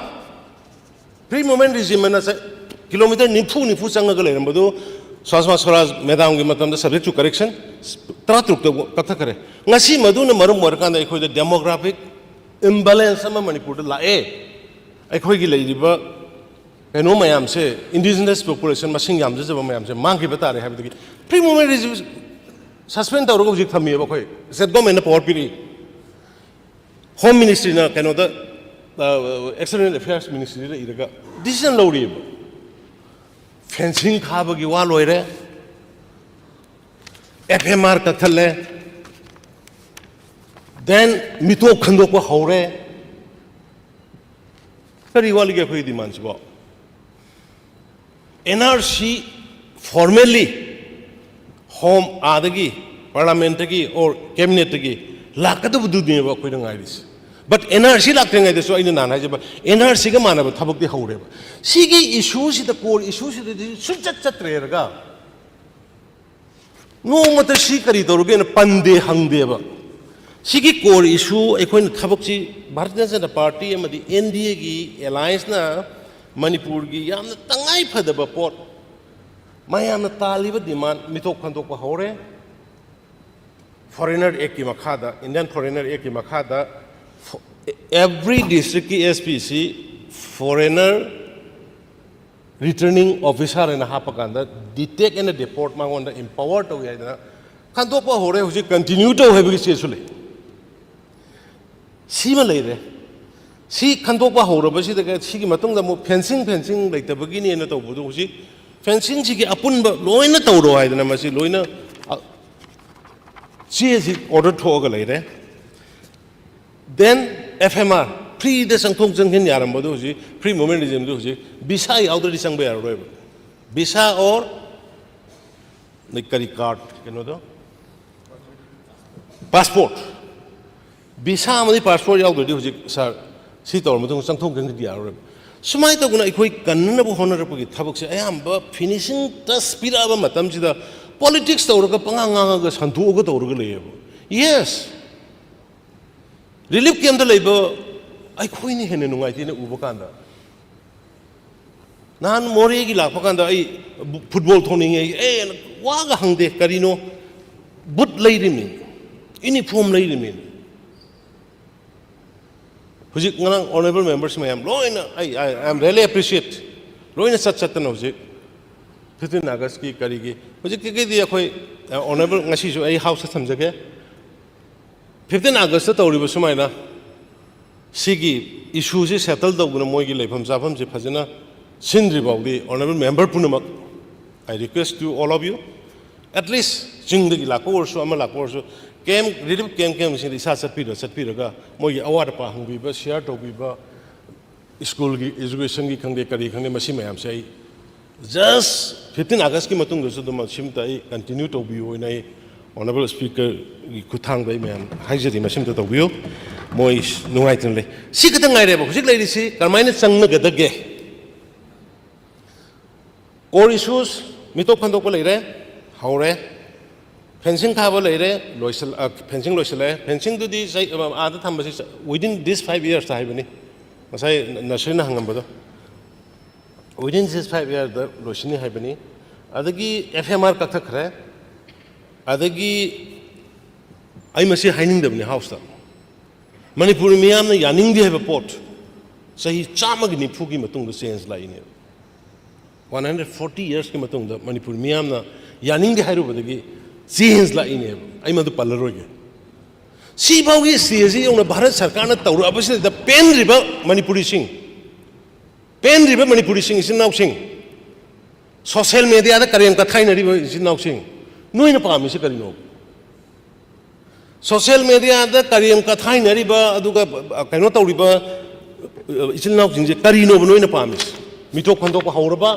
free movement regime ꯑꯅ ꯆ-, kilometre ꯅꯤꯐꯨ ꯅꯤꯐꯨ ꯆꯪꯉꯒ ꯂꯩꯔꯝꯕꯗꯨ ꯁ꯭ꯋꯥꯁꯃꯥ ꯁ꯭ꯋꯔꯥꯖ ꯃꯦꯗꯥꯝꯒꯤ ꯃꯇꯝꯗ, subject to correction, ꯇꯔꯥꯇꯔꯨꯛꯇ ꯀꯛꯊꯈ꯭ꯔꯦ꯫ ꯉꯁꯤ ꯃꯗꯨꯅ ꯃꯔꯝ ꯑꯣꯏꯔꯀꯥꯟꯗ ꯑꯩꯈꯣꯏꯗ demographic imbalance ꯑꯃ ꯃꯅꯤꯄꯨꯔꯗ ꯂꯥꯛꯑꯦ꯫ ꯑꯩꯈꯣꯏꯒꯤ ꯂꯩꯔꯤꯕ ꯀꯩꯅꯣ ꯃꯌꯥꯝꯁꯦ, indigenous population ꯃꯁꯤꯡ ꯌꯥꯝꯖꯗꯕ ꯃꯌꯥꯝꯁꯦ ꯃꯥꯡꯈꯤꯕ ꯇꯥꯔꯦ ꯍꯥꯏꯕꯗꯒꯤ free movement regime suspend ꯇꯧꯔꯒ ꯍꯧꯖꯤꯛ ꯊꯝꯃꯤꯑꯕ꯫ ꯑꯩꯈꯣꯏ state governmentꯅ power ꯄꯤꯔꯛꯏ꯫ Home ministryꯅ ꯀꯩꯅꯣꯗ, ꯑ, external affairs ministryꯗ ꯏꯔꯒ decision ꯂꯧꯔꯤꯑꯕ꯫ Fencing ꯈꯥꯕꯒꯤ ꯋꯥ ꯂꯣꯏꯔꯦ, F M R ꯀꯛꯊꯠꯂꯦ, then ꯃꯤꯇꯣꯞ ꯈꯟꯗꯣꯛꯄ ꯍꯧꯔꯦ꯫ ꯀꯔꯤ ꯋꯥꯠꯂꯤꯒꯦ ꯑꯩꯈꯣꯏꯒꯤ demandꯁꯤꯕꯣ? N R C formally home, ꯑꯥꯗꯒꯤ ꯄꯥꯔꯂꯥꯃꯦꯟꯠꯇꯒꯤ ꯑꯣꯔ ꯀꯦꯕꯤꯅꯦꯠꯇꯒꯤ ꯂꯥꯛꯀꯗꯕꯗꯨꯅꯦꯕ ꯑꯩꯈꯣꯏꯅ ꯉꯥꯏꯔꯤꯁꯦ꯫ ꯕꯠ ꯑꯦꯟ ꯑꯥꯔ ꯁꯤ ꯂꯥꯛꯇ꯭ꯔꯤꯉꯩꯗꯁꯨ ꯑꯩꯅ ꯅꯍꯥꯟ ꯍꯥꯏꯖꯕ ꯑꯦꯟ ꯑꯥꯔ ꯁꯤꯒ ꯃꯥꯟꯅꯕ ꯊꯕꯛꯇꯤ ꯍꯧꯔꯦꯕ꯫ ꯁꯤꯒꯤ ꯏꯁꯨꯁꯤꯗ, ꯀꯣꯔ ꯏꯁꯨꯁꯤꯗꯗꯤ ꯁꯨꯡꯆꯠ ꯆꯠꯇ꯭ꯔꯦꯔꯒ ꯅꯣꯡꯃꯇ ꯁꯤ ꯀꯔꯤ ꯇꯧꯔꯒꯦꯅ ꯄꯟꯗꯦ, ꯍꯪꯗꯦꯕ꯫ ꯁꯤꯒꯤ ꯀꯣꯔ ꯏꯁꯨ ꯑꯩꯈꯣꯏꯅ ꯊꯕꯛꯁꯤ ꯚꯥꯔꯇꯤꯌ ꯖꯅꯇꯥ ꯄꯥꯔꯇꯤ ꯑꯃꯗꯤ ꯑꯦꯟ ꯗꯤ ꯑꯦꯒꯤ ꯑꯦꯂꯥꯏꯟꯁꯅ ꯃꯅꯤꯄꯨꯔꯒꯤ ꯌꯥꯝꯅ ꯇꯉꯥꯏ ꯐꯗꯕ ꯄꯣꯠ, ꯃꯌꯥꯝꯅ ꯇꯥꯜꯂꯤꯕ ꯗꯤꯃꯥꯟ ꯃꯤꯊꯣꯛ ꯈꯟꯗꯣꯛꯄ ꯍꯧꯔꯦ꯫ ꯐꯣꯔꯦꯅꯔ ꯑꯦꯛꯀꯤ ꯃꯈꯥꯗ, ꯏꯟꯗꯤꯌꯟ ꯐꯣꯔꯦꯅꯔ ꯑꯦꯛꯀꯤ ꯃꯈꯥꯗ, every districtꯀꯤ ꯑꯦꯁ ꯄꯤꯁꯤ ꯐꯣꯔꯦꯅꯔ ꯔꯤꯇꯔꯅꯤꯡ ꯑꯣꯐꯤꯁꯥꯔ ꯍꯥꯏꯅ ꯍꯥꯞꯄꯀꯥꯟꯗ detect and deport ꯃꯉꯣꯟꯗ empower ꯇꯧꯏ ꯍꯥꯏꯗꯅ ꯈꯟꯗꯣꯛꯄ ꯍꯧꯔꯦ꯫ ꯍꯧꯖꯤꯛ continue ꯇꯧ ꯍꯥꯏꯕꯒꯤ ꯆꯦꯁꯨ ꯂꯩ꯫ ꯁꯤꯃ ꯂꯩꯔꯦ꯫ ꯁꯤ ꯈꯟꯗꯣꯛꯄ ꯍꯧꯔꯕꯁꯤꯗ ꯁꯤꯒꯤ ꯃꯇꯨꯡꯗ ꯑꯃꯨꯛ ꯐꯦꯟꯁꯤꯡ, ꯐꯦꯟꯁꯤꯡ ꯂꯩꯇꯕꯒꯤꯅꯦꯅ ꯇꯧꯕꯗꯣ ꯍꯧꯖꯤꯛ ꯐꯦꯟꯁꯤꯡꯁꯤꯒꯤ ꯑꯄꯨꯟꯕ ꯂꯣꯏꯅ ꯇꯧꯔꯣ ꯍꯥꯏꯗꯅ ꯃꯁꯤ ꯂꯣꯏꯅ, ꯑ, ꯆꯦꯁꯤ ꯑꯣꯔꯗꯔ ꯊꯣꯛꯑꯒ ꯂꯩꯔꯦ꯫ Then F M R, ꯐ꯭ꯔꯤꯗ ꯆꯪꯊꯣꯛ ꯆꯪꯁꯤꯟ ꯌꯥꯔꯝꯕꯗꯣ ꯍꯧꯖꯤꯛ free movement regimeꯗꯨ ꯍꯧꯖꯤꯛ ꯚꯤꯁꯥ ꯌꯥꯎꯗ꯭ꯔꯗꯤ ꯆꯪꯕ ꯌꯥꯔꯔꯣꯏꯕ꯫ ꯚꯤꯁꯥ ꯑꯣꯔ ꯀꯔꯤ ꯀꯥꯔꯠ, ꯀꯩꯅꯣꯗꯣ, ꯄꯥꯁꯄꯣꯔꯠ꯫ ꯚꯤꯁꯥ ꯑꯃꯗꯤ ꯄꯥꯁꯄꯣꯔꯠ ꯌꯥꯎꯗ꯭ꯔꯗꯤ ꯍꯧꯖꯤꯛ ꯁꯥꯔ ꯁꯤ ꯇꯧꯔ ꯃꯇꯨꯡꯗ ꯆꯪꯊꯣꯛ ꯆꯪꯁꯤꯟꯗꯤ ꯌꯥꯔꯔꯣꯏꯕ꯫ ꯁꯨꯃꯥꯏꯅ ꯇꯧꯗꯅ ꯑꯩꯈꯣꯏ ꯀꯟꯅꯅꯕ ꯍꯣꯠꯅꯔꯛꯄꯒꯤ ꯊꯕꯛꯁꯦ ꯑꯌꯥꯝꯕ finishing touch ꯄꯤꯔꯛꯑꯕ ꯃꯇꯝꯁꯤꯗ politics ꯇꯧꯔꯒ ꯄꯉꯥꯡ ꯉꯥꯡꯉꯒ ꯁꯟꯗꯣꯛꯑꯒ ꯇꯧꯔꯒ ꯂꯩꯌꯦꯕ꯫ Yes, relief campꯇ ꯂꯩꯕ ꯑꯩꯈꯣꯏꯅ ꯍꯦꯟꯅ ꯅꯨꯡꯉꯥꯏꯇꯦꯅ ꯎꯕ ꯀꯥꯟꯗ꯫ ꯅꯍꯥꯟ ꯃꯣꯔꯦꯒꯤ ꯂꯥꯛꯄ ꯀꯥꯟꯗ ꯑꯩ ꯐꯨꯠꯕꯣꯜ ꯊꯣꯛꯅꯤꯡꯉꯦ, ꯑꯦ, ꯋꯥꯒ ꯍꯪꯗꯦ꯫ ꯀꯔꯤꯅꯣ? ꯕꯨꯠ ꯂꯩꯔꯤꯃꯤ, ꯏꯅꯤꯐꯣꯝ ꯂꯩꯔꯤꯃꯤ꯫ ꯍꯧꯖꯤꯛ ꯉꯔꯥꯡ honourable members ꯃꯌꯥꯝ ꯂꯣꯏꯅ, ꯑꯩ, I am really appreciate, ꯂꯣꯏꯅ ꯆꯠ ꯆꯠꯇꯅ ꯍꯧꯖꯤꯛ fifteen Augustꯀꯤ ꯀꯔꯤꯒꯤ, ꯍꯧꯖꯤꯛꯀꯤꯗꯤ ꯑꯩꯈꯣꯏ, ꯑ, honourable ꯉꯁꯤꯁꯨ ꯑꯩ Houseꯇ ꯊꯝꯖꯒꯦ꯫ Fifteen Augustꯇ ꯇꯧꯔꯤꯕ ꯁꯨꯃꯥꯏꯅ ꯁꯤꯒꯤ issueꯁꯤ settle ꯇꯧꯗꯨꯅ ꯃꯣꯏꯒꯤ ꯂꯩꯐꯝ ꯆꯥꯐꯝꯁꯤ ꯐꯖꯅ ꯁꯤꯟꯗ꯭ꯔꯤ ꯐꯥꯎꯗꯤ honourable member ꯄꯨꯝꯅꯃꯛ, I request to all of you, at least ꯆꯤꯡꯗꯒꯤ ꯂꯥꯛꯄ ꯑꯣꯏꯔꯁꯨ, ꯑꯃ ꯂꯥꯛꯄ ꯑꯣꯏꯔꯁꯨ, camp, relief camp, campꯁꯤꯡꯗ ꯏꯁꯥ ꯆꯠꯄꯤꯔ, ꯆꯠꯄꯤꯔꯒ ꯃꯣꯏꯒꯤ ꯑꯋꯥꯠ ꯑꯄꯥ ꯍꯪꯕꯤꯕ, share ꯇꯧꯕꯤꯕ, schoolꯒꯤ educationꯒꯤ ꯈꯪꯗꯦ, ꯀꯔꯤ ꯈꯪꯗꯦ, ꯃꯁꯤ ꯃꯌꯥꯝꯁꯦ ꯑꯩ just fifteen Augustꯀꯤ ꯃꯇꯨꯡꯗꯁꯨ ꯑꯗꯨꯝ ꯁꯤꯝꯇ ꯑꯩ continue ꯇꯧꯕꯤꯌꯨ ꯍꯥꯏꯅ ꯑꯩ Honourable Speakerꯒꯤ ꯈꯨꯠꯊꯥꯡꯗ ꯑꯩ ꯃꯌꯥꯝ ꯍꯥꯏꯖꯔꯤ, ꯃꯁꯤꯝꯇ ꯇꯧꯕꯤꯌꯨ꯫ ꯃꯣꯏ ꯅꯨꯡꯉꯥꯏꯇꯅ ꯂꯩ꯫ ꯁꯤ ꯈꯛꯇ ꯉꯥꯏꯔꯦꯕ ꯍꯧꯖꯤꯛ ꯂꯩꯔꯤꯁꯤ꯫ ꯀꯔꯝꯍꯥꯏꯅ ꯆꯪꯅꯒꯗꯒꯦ? Core issues, ꯃꯤꯇꯣꯞ ꯈꯟꯗꯣꯛꯄ ꯂꯩꯔꯦ, ꯍꯧꯔꯦ꯫ Fencing ꯈꯥꯕ ꯂꯩꯔꯦ, ꯂꯣꯏꯁꯤꯜ-, ꯑ, fencing ꯂꯣꯏꯁꯤꯜꯂꯛꯑꯦ꯫ Fencingꯗꯨꯗꯤ ꯆꯍꯤ, ꯑ, ꯑꯥꯗ ꯊꯝꯕꯁꯤ ꯆ-, within this five yearsꯇ ꯍꯥꯏꯕꯅꯤ꯫ ꯉꯁꯥꯏ ꯅꯁꯔꯤꯅ ꯍꯪꯉꯝꯕꯗꯣ꯫ Within this five yearsꯗ ꯂꯣꯏꯁꯤꯟꯅꯤ ꯍꯥꯏꯕꯅꯤ꯫ ꯑꯗꯒꯤ F M R ꯀꯛꯊꯠꯈ꯭ꯔꯦ꯫ ꯑꯗꯒꯤ ꯑꯩ ꯃꯁꯤ ꯍꯥꯏꯅꯤꯡꯗꯕꯅꯤ Houseꯇ꯫ ꯃꯅꯤꯄꯨꯔꯤ ꯃꯤꯌꯥꯝꯅ ꯌꯥꯅꯤꯡꯗꯦ ꯍꯥꯏꯕ ꯄꯣꯠ ꯆꯍꯤ ꯆꯥꯝꯃꯒꯤ ꯅꯤꯐꯨꯒꯤ ꯃꯇꯨꯡꯗ change ꯂꯥꯛꯏꯅꯦꯕ꯫ One hundred forty yearsꯀꯤ ꯃꯇꯨꯡꯗ ꯃꯅꯤꯄꯨꯔ ꯃꯤꯌꯥꯝꯅ ꯌꯥꯅꯤꯡꯗꯦ ꯍꯥꯏꯔꯨꯕꯗꯒꯤ change ꯂꯥꯛꯏꯅꯦꯕ꯫ ꯑꯩ ꯃꯗꯨ ꯄꯜꯂꯔꯣꯏꯒꯦ꯫ ꯁꯤꯐꯥꯎꯒꯤ stageꯁꯤ ꯌꯧꯅ ꯚꯥꯔꯠ ꯁꯔꯀꯥꯔꯅ ꯇꯧꯔꯛꯑꯕꯁꯤꯗ ꯄꯦꯟꯗ꯭ꯔꯤꯕ ꯃꯅꯤꯄꯨꯔꯤꯁꯤꯡ, ꯄꯦꯟꯗ꯭ꯔꯤꯕ ꯃꯅꯤꯄꯨꯔꯤꯁꯤꯡ, ꯏꯆꯤꯟ ꯏꯅꯥꯎꯁꯤꯡ, social mediaꯗ ꯀꯔꯦꯝ ꯀꯊꯥꯏꯅꯔꯤꯕ ꯏꯆꯤꯟ ꯏꯅꯥꯎꯁꯤꯡ, ꯅꯣꯏꯅ ꯄꯥꯝꯃꯤꯁꯤ ꯀꯔꯤꯅꯣ? Social mediaꯗ ꯀꯔꯦꯝ ꯀꯊꯥꯏꯅꯔꯤꯕ, ꯑꯗꯨꯒ, ꯑ, ꯀꯩꯅꯣ ꯇꯧꯔꯤꯕ, ꯑ, ꯏꯆꯤꯜ ꯏꯅꯥꯎꯁꯤꯡꯁꯦ ꯀꯔꯤꯅꯣꯕ ꯅꯣꯏꯅ ꯄꯥꯝꯃꯤꯁꯦ? ꯃꯤꯇꯣꯞ ꯈꯟꯗꯣꯛꯄ ꯍꯧꯔꯕ,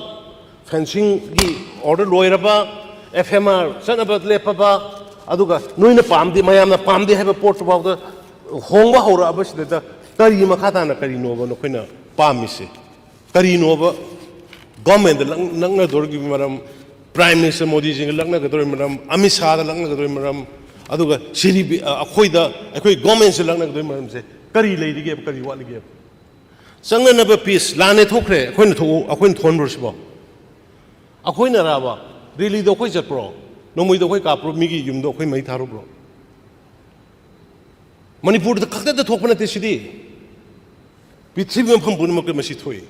fencingꯒꯤ order ꯂꯣꯏꯔꯕ, F M R ꯆꯠꯅꯕ ꯂꯦꯞꯄꯕ, ꯑꯗꯨꯒ ꯅꯣꯏꯅ ꯄꯥꯝꯗꯦ, ꯃꯌꯥꯝꯅ ꯄꯥꯝꯗꯦ ꯍꯥꯏꯕ ꯄꯣꯠꯇꯨꯐꯥꯎꯗ ꯍꯣꯡꯕ ꯍꯧꯔꯛꯑꯕꯁꯤꯗ ꯀꯔꯤ ꯃꯈꯥ ꯇꯥꯅ ꯀꯔꯤꯅꯣꯕ ꯅꯈꯣꯏꯅ ꯄꯥꯝꯃꯤꯁꯦ? ꯀꯔꯤꯅꯣꯕ? Governmentꯗ ꯂꯛ-, ꯂꯛꯅꯗꯣꯔꯤꯕ ꯃꯔꯝ, Prime Minister ꯃꯣꯗꯤꯖꯤꯒ ꯂꯛꯅꯒꯗꯧꯔꯤꯕ ꯃꯔꯝ, ꯑꯃꯤꯠ ꯁꯥꯍꯗ ꯂꯛꯅꯒꯗꯧꯔꯤꯕ ꯃꯔꯝ, ꯑꯗꯨꯒ ꯁꯤꯔꯤ ꯕꯤ-, ꯑ, ꯑꯩꯈꯣꯏꯗ, ꯑꯩꯈꯣꯏ governmentꯁꯦ ꯂꯛꯅꯒꯗꯧꯔꯤꯕ ꯃꯔꯝꯁꯦ ꯀꯔꯤ ꯂꯩꯔꯤꯒꯦꯕ, ꯀꯔꯤ ꯋꯥꯠꯂꯤꯒꯦꯕ? ꯆꯪꯅꯅꯕ peace ꯂꯥꯟꯅꯦ ꯊꯣꯛꯈ꯭ꯔꯦ, ꯑꯩꯈꯣꯏꯅ ꯊꯣꯛꯎ-, ꯑꯩꯈꯣꯏꯅ ꯊꯣꯛꯍꯟꯕ꯭ꯔꯣ ꯁꯤꯕꯣ? ꯑꯩꯈꯣꯏꯅꯔꯕ? Rallyꯗꯣ ꯑꯩꯈꯣꯏ ꯆꯠꯄ꯭ꯔꯣ? ꯅꯣꯡꯃꯩꯗꯣ ꯑꯩꯈꯣꯏ ꯀꯥꯞꯄ꯭ꯔꯣ? ꯃꯤꯒꯤ ꯌꯨꯝꯗꯣ ꯑꯩꯈꯣꯏ ꯃꯩ ꯊꯥꯔꯨꯕ꯭ꯔꯣ? ꯃꯅꯤꯄꯨꯔꯗ ꯈꯛꯇꯗ ꯊꯣꯛꯄ ꯅꯠꯇꯦ ꯁꯤꯗꯤ꯫ ꯄ꯭ꯔꯤꯊꯤꯕꯤ ꯃꯐꯝ ꯄꯨꯝꯅꯃꯛꯇ ꯃꯁꯤ ꯊꯣꯛꯏ꯫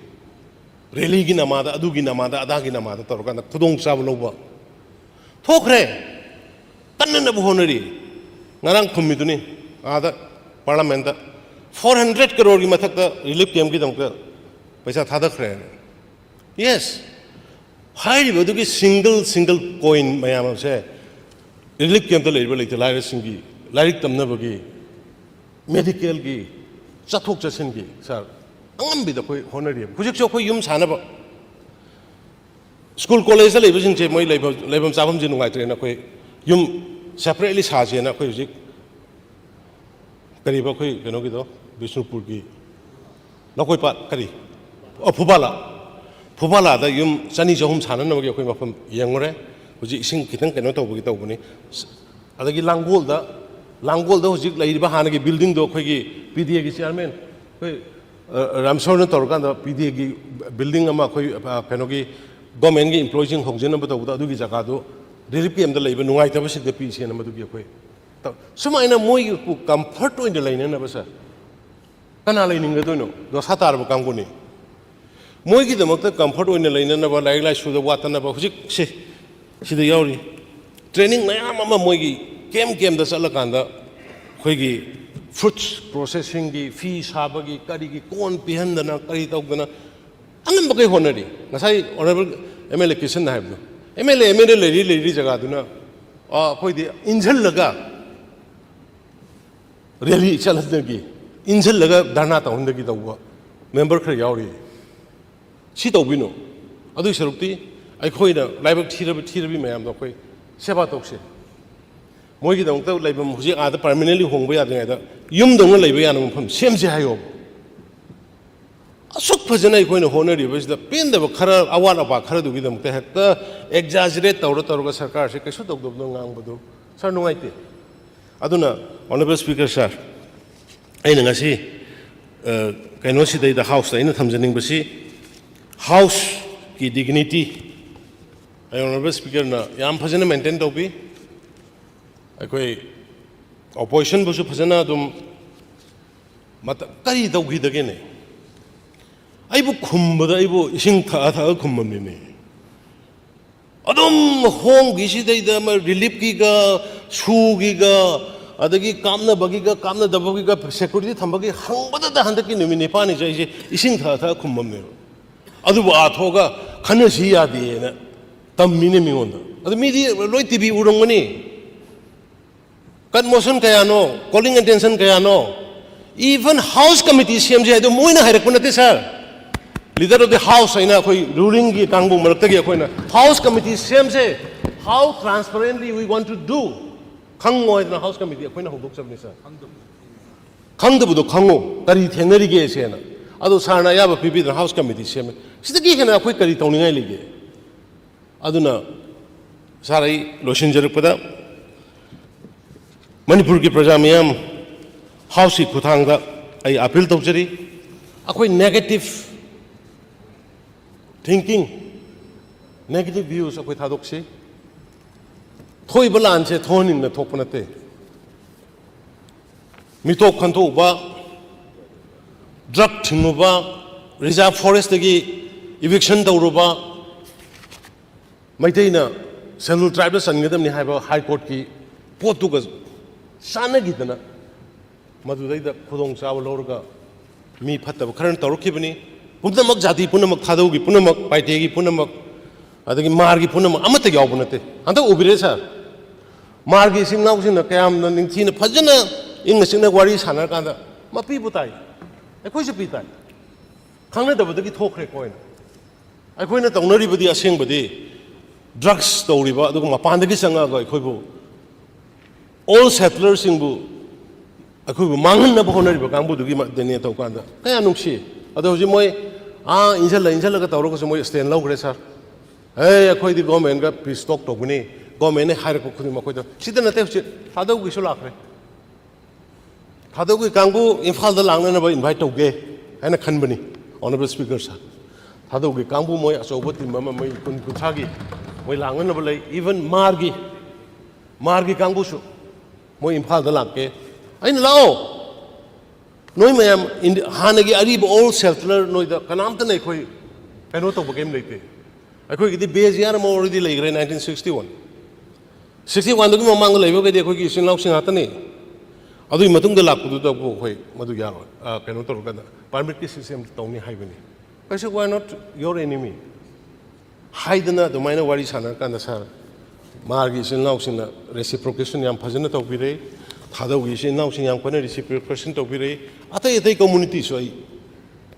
Rallyꯒꯤ ꯅꯃꯥꯗ, ꯑꯗꯨꯒꯤ ꯅꯃꯥꯗ, ꯑꯗꯥꯒꯤ ꯅꯃꯥꯗ ꯇꯧꯔꯀꯥꯟꯗ ꯈꯨꯗꯣꯡꯆꯥꯕ ꯂꯧꯕ ꯊꯣꯛꯈ꯭ꯔꯦ꯫ ꯀꯟꯅꯅꯕ ꯍꯣꯠꯅꯔꯤ꯫ ꯉꯔꯥꯡ ꯈꯨꯝꯃꯤꯗꯨꯅꯤ ꯑꯥꯗ Parliamentꯇ, four hundred crore ꯒꯤ ꯃꯊꯛꯇ relief campꯀꯤꯗꯃꯛꯇ ꯄꯩꯁꯥ ꯊꯥꯗꯈ꯭ꯔꯦ꯫ Yes, ꯍꯥꯏꯔꯤꯕ ꯑꯗꯨꯒꯤ single single coin ꯃꯌꯥꯝ ꯑꯁꯦ relief campꯇ ꯂꯩꯔꯤꯕ ꯂꯩꯇ ꯂꯥꯏꯔꯁꯤꯡꯒꯤ ꯂꯥꯏꯔꯤꯛ ꯇꯝꯅꯕꯒꯤ, medicalꯒꯤ, ꯆꯠꯊꯣꯛ ꯆꯠꯁꯤꯟꯒꯤ, sir, ꯑꯉꯝꯕꯤꯗ ꯑꯩꯈꯣꯏ ꯍꯣꯠꯅꯔꯤꯕ꯫ ꯍꯧꯖꯤꯛꯁꯨ ꯑꯩꯈꯣꯏ ꯌꯨꯝ ꯁꯥꯅꯕ, school collegeꯇ ꯂꯩꯕꯁꯤꯡꯁꯦ ꯃꯣꯏ ꯂꯩꯐꯝ, ꯂꯩꯐꯝ ꯆꯥꯐꯝꯁꯦ ꯅꯨꯡꯉꯥꯏꯇ꯭ꯔꯦꯅ ꯑꯩꯈꯣꯏ ꯌꯨꯝ ꯁꯦꯄꯔꯦꯠꯂꯤ ꯁꯥꯁꯦꯅ ꯑꯩꯈꯣꯏ ꯍꯧꯖꯤꯛ ꯀꯔꯤꯕ ꯑꯩꯈꯣꯏ ꯀꯩꯅꯣꯒꯤꯗꯣ, ꯕꯤꯁꯅꯨꯄꯨꯔꯒꯤ ꯂꯧꯀꯣꯏꯄꯥꯠ ꯀꯔꯤ, ꯑꯣ, ꯐꯨꯕꯥꯂꯥ, ꯐꯨꯕꯥꯂꯥꯗ ꯌꯨꯝ ꯆꯅꯤ ꯆꯍꯨꯝ ꯁꯥꯟꯅꯅꯕꯒꯤ ꯑꯩꯈꯣꯏ ꯃꯐꯝ ꯌꯦꯡꯉꯨꯔꯦ꯫ ꯍꯧꯖꯤꯛ ꯏꯁꯤꯡ ꯈꯤꯇꯪ ꯀꯩꯅꯣ ꯇꯧꯕꯒꯤ ꯇꯧꯕꯅꯤ꯫ ꯑꯗꯒꯤ ꯂꯥꯡꯒꯣꯜꯗ, ꯂꯥꯡꯒꯣꯜꯗ ꯍꯧꯖꯤꯛ ꯂꯩꯔꯤꯕ ꯍꯥꯟꯅꯒꯤ ꯕꯤꯜꯗꯤꯡꯗꯣ ꯑꯩꯈꯣꯏꯒꯤ ꯄꯤ ꯗꯤ ꯑꯦꯒꯤ ꯆꯤꯌꯥꯔꯃꯦꯟ ꯑꯩꯈꯣꯏ, ꯑ, ꯔꯥꯝꯁꯣꯔꯅ ꯇꯧꯔꯀꯥꯟꯗ ꯄꯤ ꯗꯤ ꯑꯦꯒꯤ ꯕꯤꯜꯗꯤꯡ ꯑꯃ ꯑꯩꯈꯣꯏ, ꯑ, ꯀꯩꯅꯣꯒꯤ ꯒꯣꯔꯃꯦꯟꯒꯤ ꯏꯝꯄ꯭ꯂꯣꯌꯤꯁꯤꯡ ꯍꯧꯖꯅꯕ ꯇꯧꯕꯗꯣ, ꯑꯗꯨꯒꯤ ꯖꯒꯥꯗꯨ ꯔꯤꯂꯤꯐ ꯀꯦꯝꯗ ꯂꯩꯕ ꯅꯨꯡꯉꯥꯏꯇꯕꯁꯤꯡꯗ ꯄꯤꯁꯦꯅ ꯃꯗꯨꯒꯤ ꯑꯩꯈꯣꯏ ꯇꯧ-, ꯁꯨꯃꯥꯏꯅ ꯃꯣꯏꯒꯤ ꯀꯝꯐꯔꯠ ꯑꯣꯏꯅ ꯂꯩꯅꯅꯕ, ꯁꯥꯔ, ꯀꯅꯥ ꯂꯩꯅꯤꯡꯒꯗꯣꯏꯅꯣ? ꯗꯣꯁꯥ ꯇꯥꯔꯕ ꯀꯥꯡꯕꯨꯅꯤ꯫ ꯃꯣꯏꯒꯤꯗꯃꯛꯇ ꯀꯝꯐꯔꯠ ꯑꯣꯏꯅ ꯂꯩꯅꯅꯕ, ꯂꯥꯏꯔꯤꯛ ꯂꯥꯏꯁꯨꯗ ꯋꯥꯠꯇꯅꯕ, ꯍꯧꯖꯤꯛꯁꯦ ꯁꯤꯗ ꯌꯥꯎꯔꯤ꯫ ꯇ꯭ꯔꯦꯅꯤꯡ ꯃꯌꯥꯝ ꯑꯃ ꯃꯣꯏꯒꯤ ꯀꯦꯝ ꯀꯦꯝꯗ ꯆꯠꯂꯀꯥꯟꯗ ꯑꯩꯈꯣꯏꯒꯤ ꯐ꯭ꯔꯨꯠꯁ ꯄ꯭ꯔꯣꯁꯦꯁꯤꯡꯒꯤ, ꯐꯤ ꯁꯥꯕꯒꯤ, ꯀꯔꯤꯒꯤ ꯀꯣꯟ ꯄꯤꯍꯟꯗꯅ, ꯀꯔꯤ ꯇꯧꯗꯅ ꯑꯉꯝꯕꯈꯩ ꯍꯣꯠꯅꯔꯤ꯫ ꯉꯁꯥꯏ ꯑꯣꯅꯔꯦꯕꯜ ꯑꯦꯝ ꯑꯦꯜ ꯑꯦ ꯀꯤꯁꯟꯅ ꯍꯥꯏꯕꯗꯣ, M L A, M L A ꯂꯩꯔꯤ ꯂꯩꯔꯤ ꯖꯒꯥꯗꯨꯅ, ꯑ, ꯑꯩꯈꯣꯏꯗꯤ ꯏꯟꯁꯤꯜꯂꯒ ꯔꯦꯂꯤ ꯆꯠꯍꯟꯗꯒꯤ, ꯏꯟꯁꯤꯜꯂꯒ ꯙꯔꯅꯥ ꯇꯧꯍꯟꯗꯒꯤ ꯇꯧꯕ ꯃꯦꯝꯕꯔ ꯈꯔ ꯌꯥꯎꯔꯤ꯫ ꯁꯤ ꯇꯧꯕꯤꯅꯨ꯫ ꯑꯗꯨꯒꯤ ꯁꯔꯨꯛꯇꯤ ꯑꯩꯈꯣꯏꯅ ꯂꯥꯏꯕꯛ ꯊꯤꯔꯕ, ꯊꯤꯔꯕꯤ ꯃꯌꯥꯝꯗꯣ ꯑꯩꯈꯣꯏ ꯁꯦꯕꯥ ꯇꯧꯁꯦ꯫ ꯃꯣꯏꯒꯤꯗꯃꯛꯇ ꯂꯩꯐꯝ, ꯍꯧꯖꯤꯛ ꯑꯥꯗ ꯄꯔꯃꯤꯅꯦꯟꯂꯤ ꯍꯣꯡꯕ ꯌꯥꯗ꯭ꯔꯤꯉꯩꯗ ꯌꯨꯝꯗꯧꯅ ꯂꯩꯕ ꯌꯥꯅꯕ ꯃꯐꯝ ꯁꯦꯝꯁꯦ ꯍꯥꯏꯌꯣꯕ꯫ ꯑꯁꯨꯛ ꯐꯖꯅ ꯑꯩꯈꯣꯏꯅ ꯍꯣꯠꯅꯔꯤꯕꯁꯤꯗ ꯄꯦꯟꯗꯕ ꯈꯔ, ꯑꯋꯥꯠ ꯑꯄꯥ ꯈꯔꯗꯨꯒꯤꯗꯃꯛꯇ ꯍꯦꯛꯇ ꯑꯦꯛꯖꯥꯖꯔꯦꯠ ꯇꯧꯔ ꯇꯧꯔꯒ ꯁꯔꯀꯥꯔꯁꯦ ꯀꯩꯁꯨ ꯇꯧꯗꯕꯗꯣ ꯉꯥꯡꯕꯗꯨ, ꯁꯥꯔ, ꯅꯨꯡꯉꯥꯏꯇꯦ꯫ ꯑꯗꯨꯅ, ꯑꯣꯅꯔꯦꯕꯜ ꯁ꯭ꯄꯤꯀꯔ ꯁꯥꯔ, ꯑꯩꯅ ꯉꯁꯤ, ꯑ, ꯀꯩꯅꯣꯁꯤꯗꯩꯗ, ꯍꯥꯎꯁꯇ ꯑꯩꯅ ꯊꯝꯖꯅꯤꯡꯕꯁꯤ, ꯍꯥꯎꯁꯀꯤ ꯗꯤꯒꯅꯤꯇꯤ ꯑꯩ ꯑꯣꯅꯔꯦꯕꯜ ꯁ꯭ꯄꯤꯀꯔꯅ ꯌꯥꯝ ꯐꯖꯅ ꯃꯦꯟꯇꯦꯟ ꯇꯧꯕꯤ꯫ ꯑꯩꯈꯣꯏ ꯑꯣꯄꯣꯖꯤꯁꯟꯕꯨꯁꯨ ꯐꯖꯅ ꯑꯗꯨꯝ ꯃꯇ-, ꯀꯔꯤ ꯇꯧꯈꯤꯗꯒꯦꯅꯦ? ꯑꯩꯕꯨ ꯈꯨꯝꯕꯗ ꯑꯩꯕꯨ ꯏꯁꯤꯡ ꯊꯛꯑ ꯊꯛꯑ ꯈꯨꯝꯃꯝꯃꯤꯅꯦ꯫ ꯑꯗꯨꯝ ꯍꯣꯝꯒꯤꯁꯤꯗꯩꯗ ꯑꯃ ꯔꯤꯂꯤꯐꯀꯤꯒ, ꯁꯨꯒꯤꯒ, ꯑꯗꯒꯤ ꯀꯥꯞꯅꯕꯒꯤꯒ ꯀꯥꯞꯅꯗꯕꯒꯤꯒ, ꯁꯦꯀ꯭ꯌꯨꯔꯤꯇꯤ ꯊꯝꯕꯒꯤ ꯍꯪꯕꯗꯗ ꯍꯟꯗꯛꯀꯤ ꯅꯨꯃꯤꯠ ꯅꯤꯄꯥꯜꯅꯤꯁꯦ ꯑꯩꯁꯦ ꯏꯁꯤꯡ ꯊꯛꯑ ꯊꯛꯑ ꯈꯨꯝꯃꯝꯃꯦꯕ꯫ ꯑꯗꯨꯕꯨ ꯑꯥ ꯊꯣꯛꯑꯒ ꯈꯟꯅꯁꯤ ꯌꯥꯗꯦꯅ ꯇꯝꯃꯤꯅꯦ ꯃꯤꯉꯣꯟꯗ꯫ ꯑꯗꯨ ꯃꯤꯗꯤ ꯂꯣꯏ ꯇꯤ ꯚꯤ ꯎꯔꯝꯒꯅꯤ꯫ ꯀꯟꯃꯣꯁꯟ ꯀꯌꯥꯅꯣ, ꯀꯣꯂꯤꯡ ꯑꯦꯇꯦꯟꯁꯟ ꯀꯌꯥꯅꯣ, even house committee ꯁꯦꯝꯁꯦ ꯍꯥꯏꯗꯣ ꯃꯣꯏꯅ ꯍꯥꯏꯔꯛꯄ ꯅꯠꯇꯦ, ꯁꯥꯔ꯫ Leader of the house ꯍꯥꯏꯅ ꯑꯩꯈꯣꯏ ꯔꯨꯂꯤꯡꯒꯤ ꯀꯥꯡꯕꯨ ꯃꯔꯛꯇꯒꯤ ꯑꯩꯈꯣꯏꯅ house committee ꯁꯦꯝꯁꯦ, how transparently we want to do꯫ ꯈꯪꯉꯣ ꯍꯥꯏꯗꯅ ꯍꯥꯎꯁ ꯀꯃꯤꯇꯤ ꯑꯩꯈꯣꯏꯅ ꯍꯧꯗꯣꯛꯆꯕꯅꯤ ꯁꯥꯔ꯫ ꯈꯪꯗꯕꯗꯣ ꯈꯪꯉꯣ, ꯀꯔꯤ ꯊꯦꯡꯅꯔꯤꯒꯦ ꯁꯦꯅ꯫ ꯑꯗꯣ ꯁꯥꯔꯅ ꯑꯌꯥꯕ ꯄꯤꯕꯤꯗꯅ ꯍꯥꯎꯁ ꯀꯃꯤꯇꯤ ꯁꯦꯝꯃꯦ꯫ ꯁꯤꯗꯒꯤ ꯍꯦꯟꯅ ꯑꯩꯈꯣꯏ ꯀꯔꯤ ꯇꯧꯅꯤꯡꯉꯥꯏ ꯂꯩꯒꯦ? ꯑꯗꯨꯅ ꯁꯥꯔ, ꯑꯩ ꯂꯣꯏꯁꯤꯟꯖꯔꯛꯄꯗ ꯃꯅꯤꯄꯨꯔꯒꯤ ꯄ꯭ꯔꯖꯥ ꯃꯤꯌꯥꯝ, ꯍꯥꯎꯁꯀꯤ ꯈꯨꯠꯊꯥꯡꯗ ꯑꯩ ꯑꯥꯄꯤꯜ ꯇꯧꯖꯔꯤ꯫ ꯑꯩꯈꯣꯏ negative thinking, negative views ꯑꯩꯈꯣꯏ ꯊꯥꯗꯣꯛꯁꯤ꯫ ꯊꯣꯛꯏꯕ ꯂꯥꯟꯁꯦ ꯊꯣꯛꯍꯟꯅꯤꯡꯅ ꯊꯣꯛꯄ ꯅꯠꯇꯦ꯫ ꯃꯤꯇꯣꯞ ꯈꯟꯗꯣꯛꯎꯕ, ꯗ꯭ꯔꯒ ꯊꯤꯡꯉꯨꯕ, ꯔꯤꯖꯥꯔꯚ ꯐꯣꯔꯦꯁꯇꯒꯤ ꯏꯚꯤꯛꯁꯟ ꯇꯧꯔꯨꯕ, ꯃꯩꯇꯩꯅ ꯁꯦꯗꯨꯜ ꯇ꯭ꯔꯥꯏꯕꯇ ꯆꯟꯒꯗꯕꯅꯤ ꯍꯥꯏꯕ ꯍꯥꯏ ꯀꯣꯔꯠꯀꯤ ꯄꯣꯠꯇꯨꯒ ꯆꯥꯟꯅꯈꯤꯗꯅ, ꯃꯗꯨꯗꯩꯗ ꯈꯨꯗꯣꯡꯆꯥꯕ ꯂꯧꯔꯒ ꯃꯤ ꯐꯠꯇꯕ ꯈꯔꯅ ꯇꯧꯔꯛꯈꯤꯕꯅꯤ꯫ ꯄꯨꯝꯅꯃꯛ, ꯖꯥꯇꯤ ꯄꯨꯝꯅꯃꯛ, ꯊꯥꯗꯧꯒꯤ ꯄꯨꯝꯅꯃꯛ, ꯄꯥꯏꯇꯦꯒꯤ ꯄꯨꯝꯅꯃꯛ, ꯑꯗꯒꯤ ꯃꯥꯔꯒꯤ ꯄꯨꯝꯅꯃꯛ ꯑꯃꯠꯇ ꯌꯥꯎꯕ ꯅꯠꯇꯦ꯫ ꯍꯟꯗꯛ ꯎꯕꯤꯔꯦ ꯁꯥꯔ, ꯃꯥꯔꯒꯤ ꯏꯆꯤꯟ ꯏꯅꯥꯎꯁꯤꯡꯅ ꯀꯌꯥꯝꯅ ꯅꯤꯡꯊꯤꯅ ꯐꯖꯅ ꯏꯪꯅ ꯆꯤꯛꯅ ꯋꯥꯔꯤ ꯁꯥꯟꯅꯔꯀꯥꯟꯗ ꯃꯄꯤꯕꯨ ꯇꯥꯏ, ꯑꯩꯈꯣꯏꯁꯨ ꯄꯤ ꯇꯥꯏ꯫ ꯈꯪꯅꯗꯕꯗꯒꯤ ꯊꯣꯛꯈ꯭ꯔꯦꯀꯣ ꯑꯩꯅ꯫ ꯑꯩꯈꯣꯏꯅ ꯇꯧꯅꯔꯤꯕꯗꯤ ꯑꯁꯦꯡꯕꯗꯤ ꯗ꯭ꯔꯒꯁ ꯇꯧꯔꯤꯕ, ꯑꯗꯨꯒ ꯃꯄꯥꯟꯗꯒꯤ ꯆꯪꯉꯛꯑꯒ ꯑꯩꯈꯣꯏꯕꯨ, ꯑꯣꯜ ꯁꯦꯇꯂꯔꯁꯤꯡꯕꯨ, ꯑꯩꯈꯣꯏꯕꯨ ꯃꯥꯡꯍꯟꯅꯕ ꯍꯣꯠꯅꯔꯤꯕ ꯀꯥꯡꯕꯨꯗꯨꯒꯤ ꯃꯗꯅꯤ ꯇꯧꯀꯥꯟꯗ ꯀꯌꯥ ꯅꯨꯡꯁꯤ꯫ ꯑꯗꯣ ꯍꯧꯖꯤꯛ ꯃꯣꯏ ꯑꯥ ꯏꯟꯁꯤꯜꯂ ꯏꯟꯁꯤꯜꯂꯒ ꯇꯧꯔꯒꯁꯨ ꯃꯣꯏ ꯁ꯭ꯇꯦꯟ ꯂꯧꯈ꯭ꯔꯦ ꯁꯥꯔ꯫ "ꯑꯦ, ꯑꯩꯈꯣꯏꯗꯤ ꯒꯣꯔꯃꯦꯟꯒ ꯄꯤꯁ ꯇꯣꯛ ꯇꯧꯒꯅꯤ, ꯒꯣꯔꯃꯦꯟꯅ ꯍꯥꯏꯔꯛꯄ ꯈꯨꯗꯤꯡꯃꯛ ꯑꯩꯈꯣꯏꯗ", ꯁꯤꯗ ꯅꯠꯇꯦ, ꯍꯧꯖꯤꯛ ꯊꯥꯗꯧꯒꯤꯁꯨ ꯂꯥꯛꯈ꯭ꯔꯦ꯫ ꯊꯥꯗꯧꯒꯤ ꯀꯥꯡꯕꯨ ꯏꯝꯐꯥꯜꯗ ꯂꯥꯛꯅꯅꯕ ꯏꯟꯚꯥꯏꯠ ꯇꯧꯒꯦ ꯍꯥꯏꯅ ꯈꯟꯕꯅꯤ, ꯑꯣꯅꯔꯦꯕꯜ ꯁ꯭ꯄꯤꯀꯔ ꯁꯥꯔ꯫ ꯊꯥꯗꯧꯒꯤ ꯀꯥꯡꯕꯨ ꯃꯣꯏ ꯑꯆꯧꯕ ꯇꯤꯝ ꯑꯃ, ꯃꯣꯏ ꯀꯨꯟ ꯀꯨꯟꯊ꯭ꯔꯥꯒꯤ ꯃꯣꯏ ꯂꯥꯛꯅꯅꯕ ꯂꯩ꯫ ꯏꯚꯟ ꯃꯥꯔꯒꯤ, ꯃꯥꯔꯒꯤ ꯀꯥꯡꯕꯨꯁꯨ ꯃꯣꯏ ꯏꯝꯐꯥꯜꯗ ꯂꯥꯛꯀꯦ꯫ ꯑꯩꯅ, "ꯂꯥꯛꯑꯣ, ꯅꯣꯏ ꯃꯌꯥꯝ ꯏꯟꯗꯤ-, ꯍꯥꯟꯅꯒꯤ ꯑꯔꯤꯕ ꯑꯣꯜ ꯁꯦꯇꯂꯔ ꯅꯣꯏꯗ ꯀꯅꯥꯝꯇꯅ ꯑꯩꯈꯣꯏ ꯀꯩꯅꯣ ꯇꯧꯕ ꯀꯩꯝ ꯂꯩꯇꯦ꯫ ꯑꯩꯈꯣꯏꯒꯤꯗꯤ ꯕꯦꯖ ꯌꯥꯔ ꯑꯃ ꯑꯣꯜꯔꯦꯗꯤ ꯂꯩꯈ꯭ꯔꯦ, ꯅꯥꯏꯟꯇꯤꯟ ꯁꯤꯛꯁꯇꯤ ꯋꯥꯟ꯫ ꯁꯤꯛꯁꯇꯤ ꯋꯥꯟꯗꯨꯒꯤ ꯃꯃꯥꯡꯗ ꯂꯩꯕꯈꯩꯗꯤ ꯑꯩꯈꯣꯏꯒꯤ ꯏꯆꯤꯟ ꯏꯅꯥꯎꯁꯤꯡ ꯉꯥꯛꯇꯅꯤ꯫ ꯑꯗꯨꯒꯤ ꯃꯇꯨꯡꯗ ꯂꯥꯛꯄꯗꯨꯗꯕꯨ ꯑꯩꯈꯣꯏ ꯃꯗꯨ ꯌꯥꯔꯣꯏ, ꯑ, ꯀꯩꯅꯣ ꯇꯧꯔꯀꯥꯟꯗ ꯄꯥꯔꯃꯤꯠꯀꯤ ꯁꯤꯁꯇꯦꯝ ꯇꯧꯅꯤ ꯍꯥꯏꯕꯅꯤ꯫ ꯑꯩꯁꯨ, "Why not your enemy?" ꯍꯥꯏꯗꯅ ꯑꯗꯨꯃꯥꯏꯅ ꯋꯥꯔꯤ ꯁꯥꯟꯅꯔꯀꯥꯟꯗ ꯁꯥꯔ, ꯃꯥꯒꯤ ꯏꯆꯤꯟ ꯏꯅꯥꯎꯁꯤꯡꯅ ꯔꯦꯁꯤꯄ꯭ꯔꯣꯀꯦꯁꯟ ꯌꯥꯝ ꯐꯖꯅ ꯇꯧꯕꯤꯔꯦ꯫ ꯊꯥꯗꯧꯒꯤ ꯏꯆꯤꯟ ꯏꯅꯥꯎꯁꯤꯡ ꯌꯥꯝ ꯀꯟꯅ ꯔꯦꯁꯤꯄ꯭ꯔꯣꯀꯦꯁꯟ ꯇꯧꯕꯤꯔꯦ꯫ ꯑꯇꯩ ꯑꯇꯩ ꯀꯝꯃꯨꯅꯤꯇꯤꯁꯨ ꯑꯩ,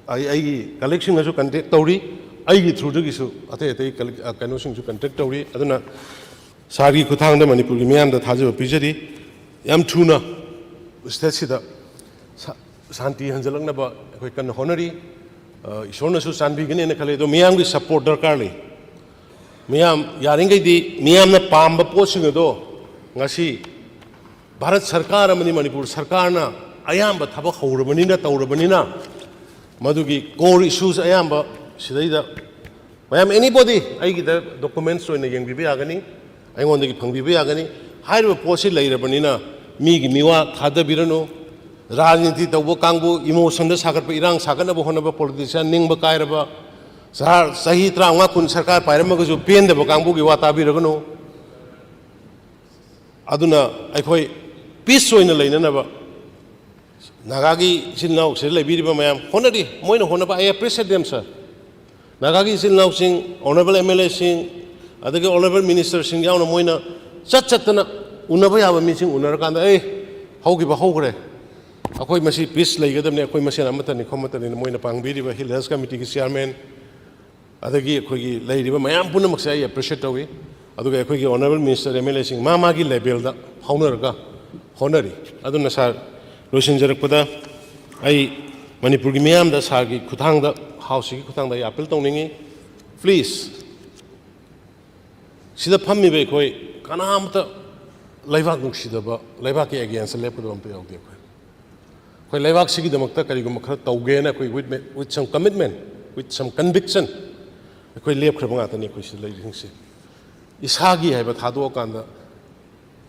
ꯑꯩ, ꯑꯩꯒꯤ ꯀꯂꯤꯛꯁꯤꯡꯅꯁꯨ ꯀꯟꯇꯦꯛ ꯇꯧꯔꯤ, ꯑꯩꯒꯤ ꯊ꯭ꯔꯨꯗꯒꯤꯁꯨ ꯑꯇꯩ ꯑꯇꯩ ꯀꯂꯤꯛ-, ꯑ, ꯀꯩꯅꯣꯁꯤꯡꯁꯨ ꯀꯟꯇꯦꯛ ꯇꯧꯔꯤ꯫ ꯑꯗꯨꯅ ꯁꯥꯔꯒꯤ ꯈꯨꯠꯊꯥꯡꯗ ꯃꯅꯤꯄꯨꯔꯒꯤ ꯃꯤꯌꯥꯝꯗ ꯊꯥꯖꯕ ꯄꯤꯖꯔꯤ꯫ ꯌꯥꯝ ꯊꯨꯅ ꯁ꯭ꯇꯦꯠꯁꯤꯗ ꯁꯥ-, ꯁꯥꯟꯇꯤ ꯍꯟꯖꯤꯜꯂꯛꯅꯕ ꯑꯩꯈꯣꯏ ꯀꯟꯅ ꯍꯣꯠꯅꯔꯤ꯫ ꯑ, ꯏꯁꯣꯔꯅꯁꯨ ꯆꯥꯟꯕꯤꯒꯅꯦꯅ ꯈꯜꯂꯤ꯫ ꯑꯗꯣ ꯃꯤꯌꯥꯝꯒꯤ ꯁꯄꯣꯔꯠ ꯗꯔꯀꯥꯔ ꯂꯩ꯫ ꯃꯤꯌꯥꯝ ꯌꯥꯔꯤꯈꯩꯗꯤ ꯃꯤꯌꯥꯝꯅ ꯄꯥꯝꯕ ꯄꯣꯠꯁꯤꯡ ꯑꯗꯣ ꯉꯁꯤ ꯚꯥꯔꯠ ꯁꯔꯀꯥꯔ ꯑꯃꯗꯤ ꯃꯅꯤꯄꯨꯔ ꯁꯔꯀꯥꯔꯅ ꯑꯌꯥꯝꯕ ꯊꯕꯛ ꯍꯧꯔꯕꯅꯤꯅ, ꯇꯧꯔꯕꯅꯤꯅ, ꯃꯗꯨꯒꯤ core issues ꯑꯌꯥꯝꯕ ꯁꯤꯗꯩꯗ ꯃꯌꯥꯝ, anybody, ꯑꯩꯒꯤꯗ documents ꯑꯣꯏꯅ ꯌꯦꯡꯕꯤꯕ ꯌꯥꯒꯅꯤ, ꯑꯩꯉꯣꯟꯗꯒꯤ ꯐꯪꯕꯤꯕ ꯌꯥꯒꯅꯤ꯫ ꯍꯥꯏꯔꯤꯕ ꯄꯣꯠꯁꯤ ꯂꯩꯔꯕꯅꯤꯅ ꯃꯤꯒꯤ ꯃꯤꯋꯥ ꯊꯥꯗꯕꯤꯔꯅꯨ꯫ ꯔꯥꯖꯅꯤꯇꯤ ꯇꯧꯕ ꯀꯥꯡꯕꯨ, emotionꯗ ꯁꯥꯒꯠꯄ, ꯏꯔꯥꯡ ꯁꯥꯒꯠꯅꯕ ꯍꯣꯠꯅꯕ politician, ꯅꯤꯡꯕ ꯀꯥꯏꯔꯕ, ꯁꯍꯥ-, ꯆꯍꯤ ꯇꯔꯥꯃꯉꯥ ꯀꯨꯟ ꯁꯔꯀꯥꯔ ꯄꯥꯏꯔꯝꯃꯒꯁꯨ ꯄꯦꯟꯗꯕ ꯀꯥꯡꯕꯨꯒꯤ ꯋꯥ ꯇꯥꯕꯤꯔꯒꯅꯨ꯫ ꯑꯗꯨꯅ ꯑꯩꯈꯣꯏ peace ꯑꯣꯏꯅ ꯂꯩꯅꯅꯕ ꯅꯥꯒꯥꯒꯤ ꯏꯆꯤꯜ ꯏꯅꯥꯎ ꯁꯤꯗ ꯂꯩꯕꯤꯔꯤꯕ ꯃꯌꯥꯝ ꯍꯣꯠꯅꯔꯤ, ꯃꯣꯏꯅ ꯍꯣꯠꯅꯕ, I appreciate them, sir꯫ ꯅꯥꯒꯥꯒꯤ ꯏꯆꯤꯜ ꯏꯅꯥꯎꯁꯤꯡ, honourable MLAꯁꯤꯡ, ꯑꯗꯒꯤ honourable ministerꯁꯤꯡ ꯌꯥꯎꯅ ꯃꯣꯏꯅ ꯆꯠ ꯆꯠꯇꯅ ꯎꯅꯕ ꯌꯥꯕ ꯃꯤꯁꯤꯡ ꯎꯅꯔꯀꯥꯟꯗ, "ꯑꯦ, ꯍꯧꯈꯤꯕ ꯍꯧꯈ꯭ꯔꯦ, ꯑꯩꯈꯣꯏ ꯃꯁꯤ peace ꯂꯩꯒꯗꯕꯅꯤ, ꯑꯩꯈꯣꯏ ꯃꯁꯦꯟ ꯑꯃꯠꯇꯅꯤ, ꯈꯣꯝꯃꯠꯇꯅꯤꯅ" ꯃꯣꯏꯅ ꯄꯥꯡꯕꯤꯔꯤꯕ Hill Hills Committeeꯒꯤ chairman, ꯑꯗꯒꯤ ꯑꯩꯈꯣꯏꯒꯤ ꯂꯩꯔꯤꯕ ꯃꯌꯥꯝ ꯄꯨꯝꯅꯃꯛꯁꯦ ꯑꯩ appreciate ꯇꯧꯏ꯫ ꯑꯗꯨꯒ ꯑꯩꯈꯣꯏꯒꯤ honourable minister, MLAꯁꯤꯡ ꯃꯥ ꯃꯥꯒꯤ levelꯗ ꯐꯥꯎꯅꯔꯒ ꯍꯣꯠꯅꯔꯤ꯫ ꯑꯗꯨꯅ sir, ꯂꯣꯏꯁꯤꯟꯖꯔꯛꯄꯗ ꯑꯩ ꯃꯅꯤꯄꯨꯔꯒꯤ ꯃꯤꯌꯥꯝꯗ sirꯒꯤ ꯈꯨꯠꯊꯥꯡꯗ, houseꯁꯤꯒꯤ ꯈꯨꯠꯊꯥꯡꯗ ꯑꯩ appeal ꯇꯧꯅꯤꯡꯉꯤ, please, ꯁꯤꯗ ꯐꯝꯃꯤꯕ ꯑꯩꯈꯣꯏ ꯀꯅꯥꯝꯇ ꯂꯩꯕꯥꯛ ꯅꯨꯡꯁꯤꯗꯕ, ꯂꯩꯕꯥꯛꯀꯤ againstꯇ ꯂꯦꯞꯀꯗꯕ ꯑꯝꯇ ꯌꯥꯎꯗꯦ꯫ ꯑꯩꯈꯣꯏ ꯑꯩꯈꯣꯏ ꯂꯩꯕꯥꯛꯁꯤꯒꯤꯗꯃꯛꯇ ꯀꯔꯤꯒꯨꯝꯕ ꯈꯔ ꯇꯧꯒꯦꯅ ꯑꯩꯈꯣꯏ with, with some commitment, with some conviction ꯑꯩꯈꯣꯏ ꯂꯦꯞꯈ꯭ꯔꯕ ꯉꯥꯛꯇꯅꯤ ꯑꯩꯈꯣꯏ ꯁꯤꯗ ꯂꯩꯔꯤꯁꯤꯡꯁꯦ꯫ ꯏꯁꯥꯒꯤ ꯍꯥꯏꯕ ꯊꯥꯗꯣꯛꯑꯀꯥꯟꯗ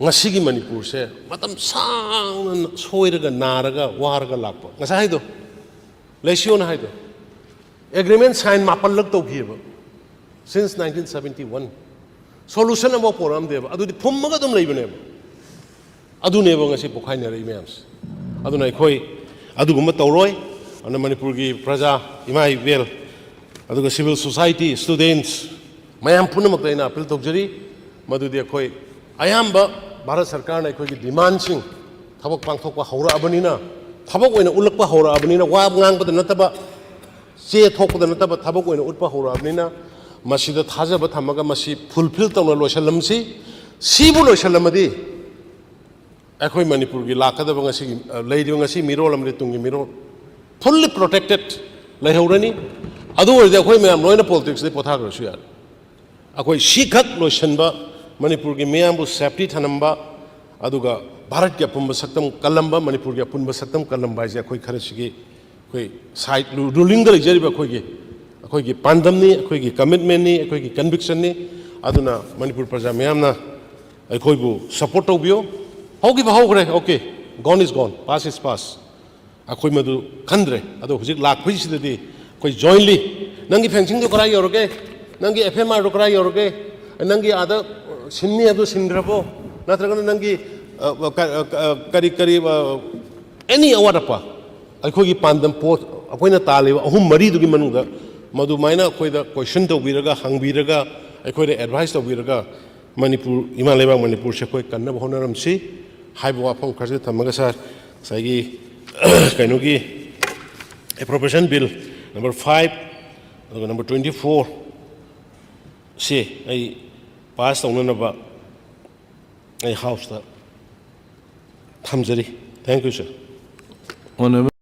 ꯉꯁꯤꯒꯤ ꯃꯅꯤꯄꯨꯔꯁꯦ ꯃꯇꯝ ꯁꯥꯡꯅ ꯁꯣꯏꯔꯒ, ꯅꯥꯔꯒ, ꯋꯥꯔꯒ ꯂꯥꯛꯄ꯫ ꯉꯁꯥꯏ ꯍꯥꯏꯗꯣ, ꯂꯩꯁꯤꯌꯣꯅ ꯍꯥꯏꯗꯣ, agreement sign ꯃꯥꯄꯜꯂꯛ ꯇꯧꯈꯤꯑꯕ since nineteen seventy one꯫ Solution ꯑꯃꯐꯥꯎ ꯄꯣꯔꯛꯑꯝꯗꯦꯕ, ꯑꯗꯨꯗꯤ ꯐꯨꯝꯃꯒ ꯑꯗꯨꯝ ꯂꯩꯕꯅꯦꯕ꯫ ꯑꯗꯨꯅꯦꯕ ꯉꯁꯤ ꯄꯣꯛꯈꯥꯏꯅꯔꯛꯏ ꯃꯌꯥꯝꯁꯦ꯫ ꯑꯗꯨꯅ ꯑꯩꯈꯣꯏ ꯑꯗꯨꯒꯨꯝꯕ ꯇꯧꯔꯣꯏ꯫ ꯑꯗꯨꯅ ꯃꯅꯤꯄꯨꯔꯒꯤ ꯄ꯭ꯔꯖꯥ, ꯏꯃꯥ ꯏꯕꯦꯜ, ꯑꯗꯨꯒ civil society, students, ꯃꯌꯥꯝ ꯄꯨꯝꯅꯃꯛꯇ ꯑꯩꯅ appeal ꯇꯧꯖꯔꯤ, ꯃꯗꯨꯗꯤ ꯑꯩꯈꯣꯏ ꯑꯌꯥꯝꯕ ꯚꯥꯔꯠ ꯁꯔꯀꯥꯔꯅ ꯑꯩꯈꯣꯏꯒꯤ demandꯁꯤꯡ ꯊꯕꯛ ꯄꯥꯡꯊꯣꯛꯄ ꯍꯧꯔꯛꯑꯕꯅꯤꯅ, ꯊꯕꯛ ꯑꯣꯏꯅ ꯎꯠꯂꯛꯄ ꯍꯧꯔꯛꯑꯕꯅꯤꯅ, ꯋꯥ ꯉꯥꯡꯕꯗ ꯅꯠꯇꯕ, ꯆꯦ ꯊꯣꯛꯄꯗ ꯅꯠꯇꯕ, ꯊꯕꯛ ꯑꯣꯏꯅ ꯎꯠꯄ ꯍꯧꯔꯛꯑꯕꯅꯤꯅ, ꯃꯁꯤꯗ ꯊꯥꯖꯕ ꯊꯝꯃꯒ ꯃꯁꯤ fulfill ꯇꯧꯅ ꯂꯣꯏꯁꯤꯜꯂꯝꯁꯤ꯫ ꯁꯤꯕꯨ ꯂꯣꯏꯁꯤꯜꯂꯝꯃꯗꯤ ꯑꯩꯈꯣꯏ ꯃꯅꯤꯄꯨꯔꯒꯤ ꯂꯥꯛꯀꯗꯕ ꯉꯁꯤꯒꯤ, ꯑ, ꯂꯩꯔꯤꯕ ꯉꯁꯤ ꯃꯤꯔꯣꯜ ꯑꯃꯗꯤ ꯇꯨꯡꯒꯤ ꯃꯤꯔꯣꯜ fully protected ꯂꯩꯍꯧꯔꯅꯤ꯫ ꯑꯗꯨ ꯑꯣꯏꯔꯗꯤ ꯑꯩꯈꯣꯏ ꯃꯌꯥꯝ ꯂꯣꯏꯅ politics ꯇꯩ ꯄꯣꯊꯥꯈ꯭ꯔꯁꯨ ꯌꯥꯔꯦ꯫ ꯑꯩꯈꯣꯏ ꯁꯤꯈꯛ ꯂꯣꯏꯁꯤꯟꯕ, ꯃꯅꯤꯄꯨꯔꯒꯤ ꯃꯤꯌꯥꯝꯕꯨ safety ꯊꯅꯝꯕ, ꯑꯗꯨꯒ ꯚꯥꯔꯠꯀꯤ ꯑꯄꯨꯟꯕ ꯁꯛꯇꯝ ꯀꯜꯂꯝꯕ, ꯃꯅꯤꯄꯨꯔꯒꯤ ꯑꯄꯨꯟꯕ ꯁꯛꯇꯝ ꯀꯜꯂꯝꯕ ꯍꯥꯏꯁꯦ ꯑꯩꯈꯣꯏ ꯈꯔꯁꯤꯒꯤ, ꯑꯩꯈꯣꯏ side ꯔꯨ-, ruling ꯗ ꯂꯩꯖꯔꯤꯕ ꯑꯩꯈꯣꯏꯒꯤ, ꯑꯩꯈꯣꯏꯒꯤ ꯄꯥꯟꯗꯝꯅꯤ, ꯑꯩꯈꯣꯏꯒꯤ commitment ꯅꯤ, ꯑꯩꯈꯣꯏꯒꯤ conviction ꯅꯤ꯫ ꯑꯗꯨꯅ ꯃꯅꯤꯄꯨꯔ ꯄ꯭ꯔꯖꯥ ꯃꯌꯥꯝꯅ ꯑꯩꯈꯣꯏꯕꯨ support ꯇꯧꯕꯤꯌꯨ꯫ ꯍꯧꯈꯤꯕ ꯍꯧꯈ꯭ꯔꯦ, okay, gone is gone, past is past꯫ ꯑꯩꯈꯣꯏ ꯃꯗꯨ ꯈꯟꯗ꯭ꯔꯦ꯫ ꯑꯗꯣ ꯍꯧꯖꯤꯛ ꯂꯥꯛꯄꯩꯁꯤꯗꯗꯤ ꯑꯩꯈꯣꯏ jointly, "ꯅꯪꯒꯤ fencing ꯗꯣ ꯀꯗꯥꯏ ꯌꯧꯔꯒꯦ? ꯅꯪꯒꯤ F M R ꯗꯣ ꯀꯗꯥꯏ ꯌꯧꯔꯒꯦ? ꯅꯪꯒꯤ ꯑꯥꯗ ꯁꯤꯟꯅꯤ ꯍꯥꯏꯕꯗꯣ ꯁꯤꯟꯈ꯭ꯔꯕꯣ? ꯅꯠꯇ꯭ꯔꯒꯅ ꯅꯪꯒꯤ, ꯑ, ꯑ, ꯀ-, ꯑ, ꯀ-, ꯀꯔꯤ, ꯀꯔꯤ, ꯑ, any ꯑꯋꯥꯠ ꯑꯄꯥ, ꯑꯩꯈꯣꯏꯒꯤ ꯄꯥꯟꯗꯝ ꯄꯣꯠ ꯑꯩꯈꯣꯏꯅ ꯇꯥꯜꯂꯤꯕ ꯑꯍꯨꯝ ꯃꯔꯤꯗꯨꯒꯤ ꯃꯅꯨꯡꯗ ꯃꯗꯨꯃꯥꯏꯅ ꯑꯩꯈꯣꯏꯗ question ꯇꯧꯕꯤꯔꯒ, ꯍꯪꯕꯤꯔꯒ, ꯑꯩꯈꯣꯏꯗ advice ꯇꯧꯕꯤꯔꯒ, ꯃꯅꯤꯄꯨꯔ, ꯏꯃꯥ ꯂꯩꯕꯥꯛ ꯃꯅꯤꯄꯨꯔꯁꯦ ꯑꯩꯈꯣꯏ ꯀꯟꯅꯕ ꯍꯣꯠꯅꯔꯝꯁꯤ" ꯍꯥꯏꯕ ꯋꯥꯐꯝ ꯈꯔꯁꯦ ꯊꯝꯃꯒ, ꯁꯥꯔ, ꯉꯁꯥꯏꯒꯤ ꯀꯩꯅꯣꯒꯤ appropriation bill number five, ꯑꯗꯨꯒ number twenty four ꯁꯤ ꯑꯩ pass ꯇꯧꯅꯅꯕ ꯑꯩ House ꯇ ꯊꯝꯖꯔꯤ꯫ Thank you, sir꯫ Honourable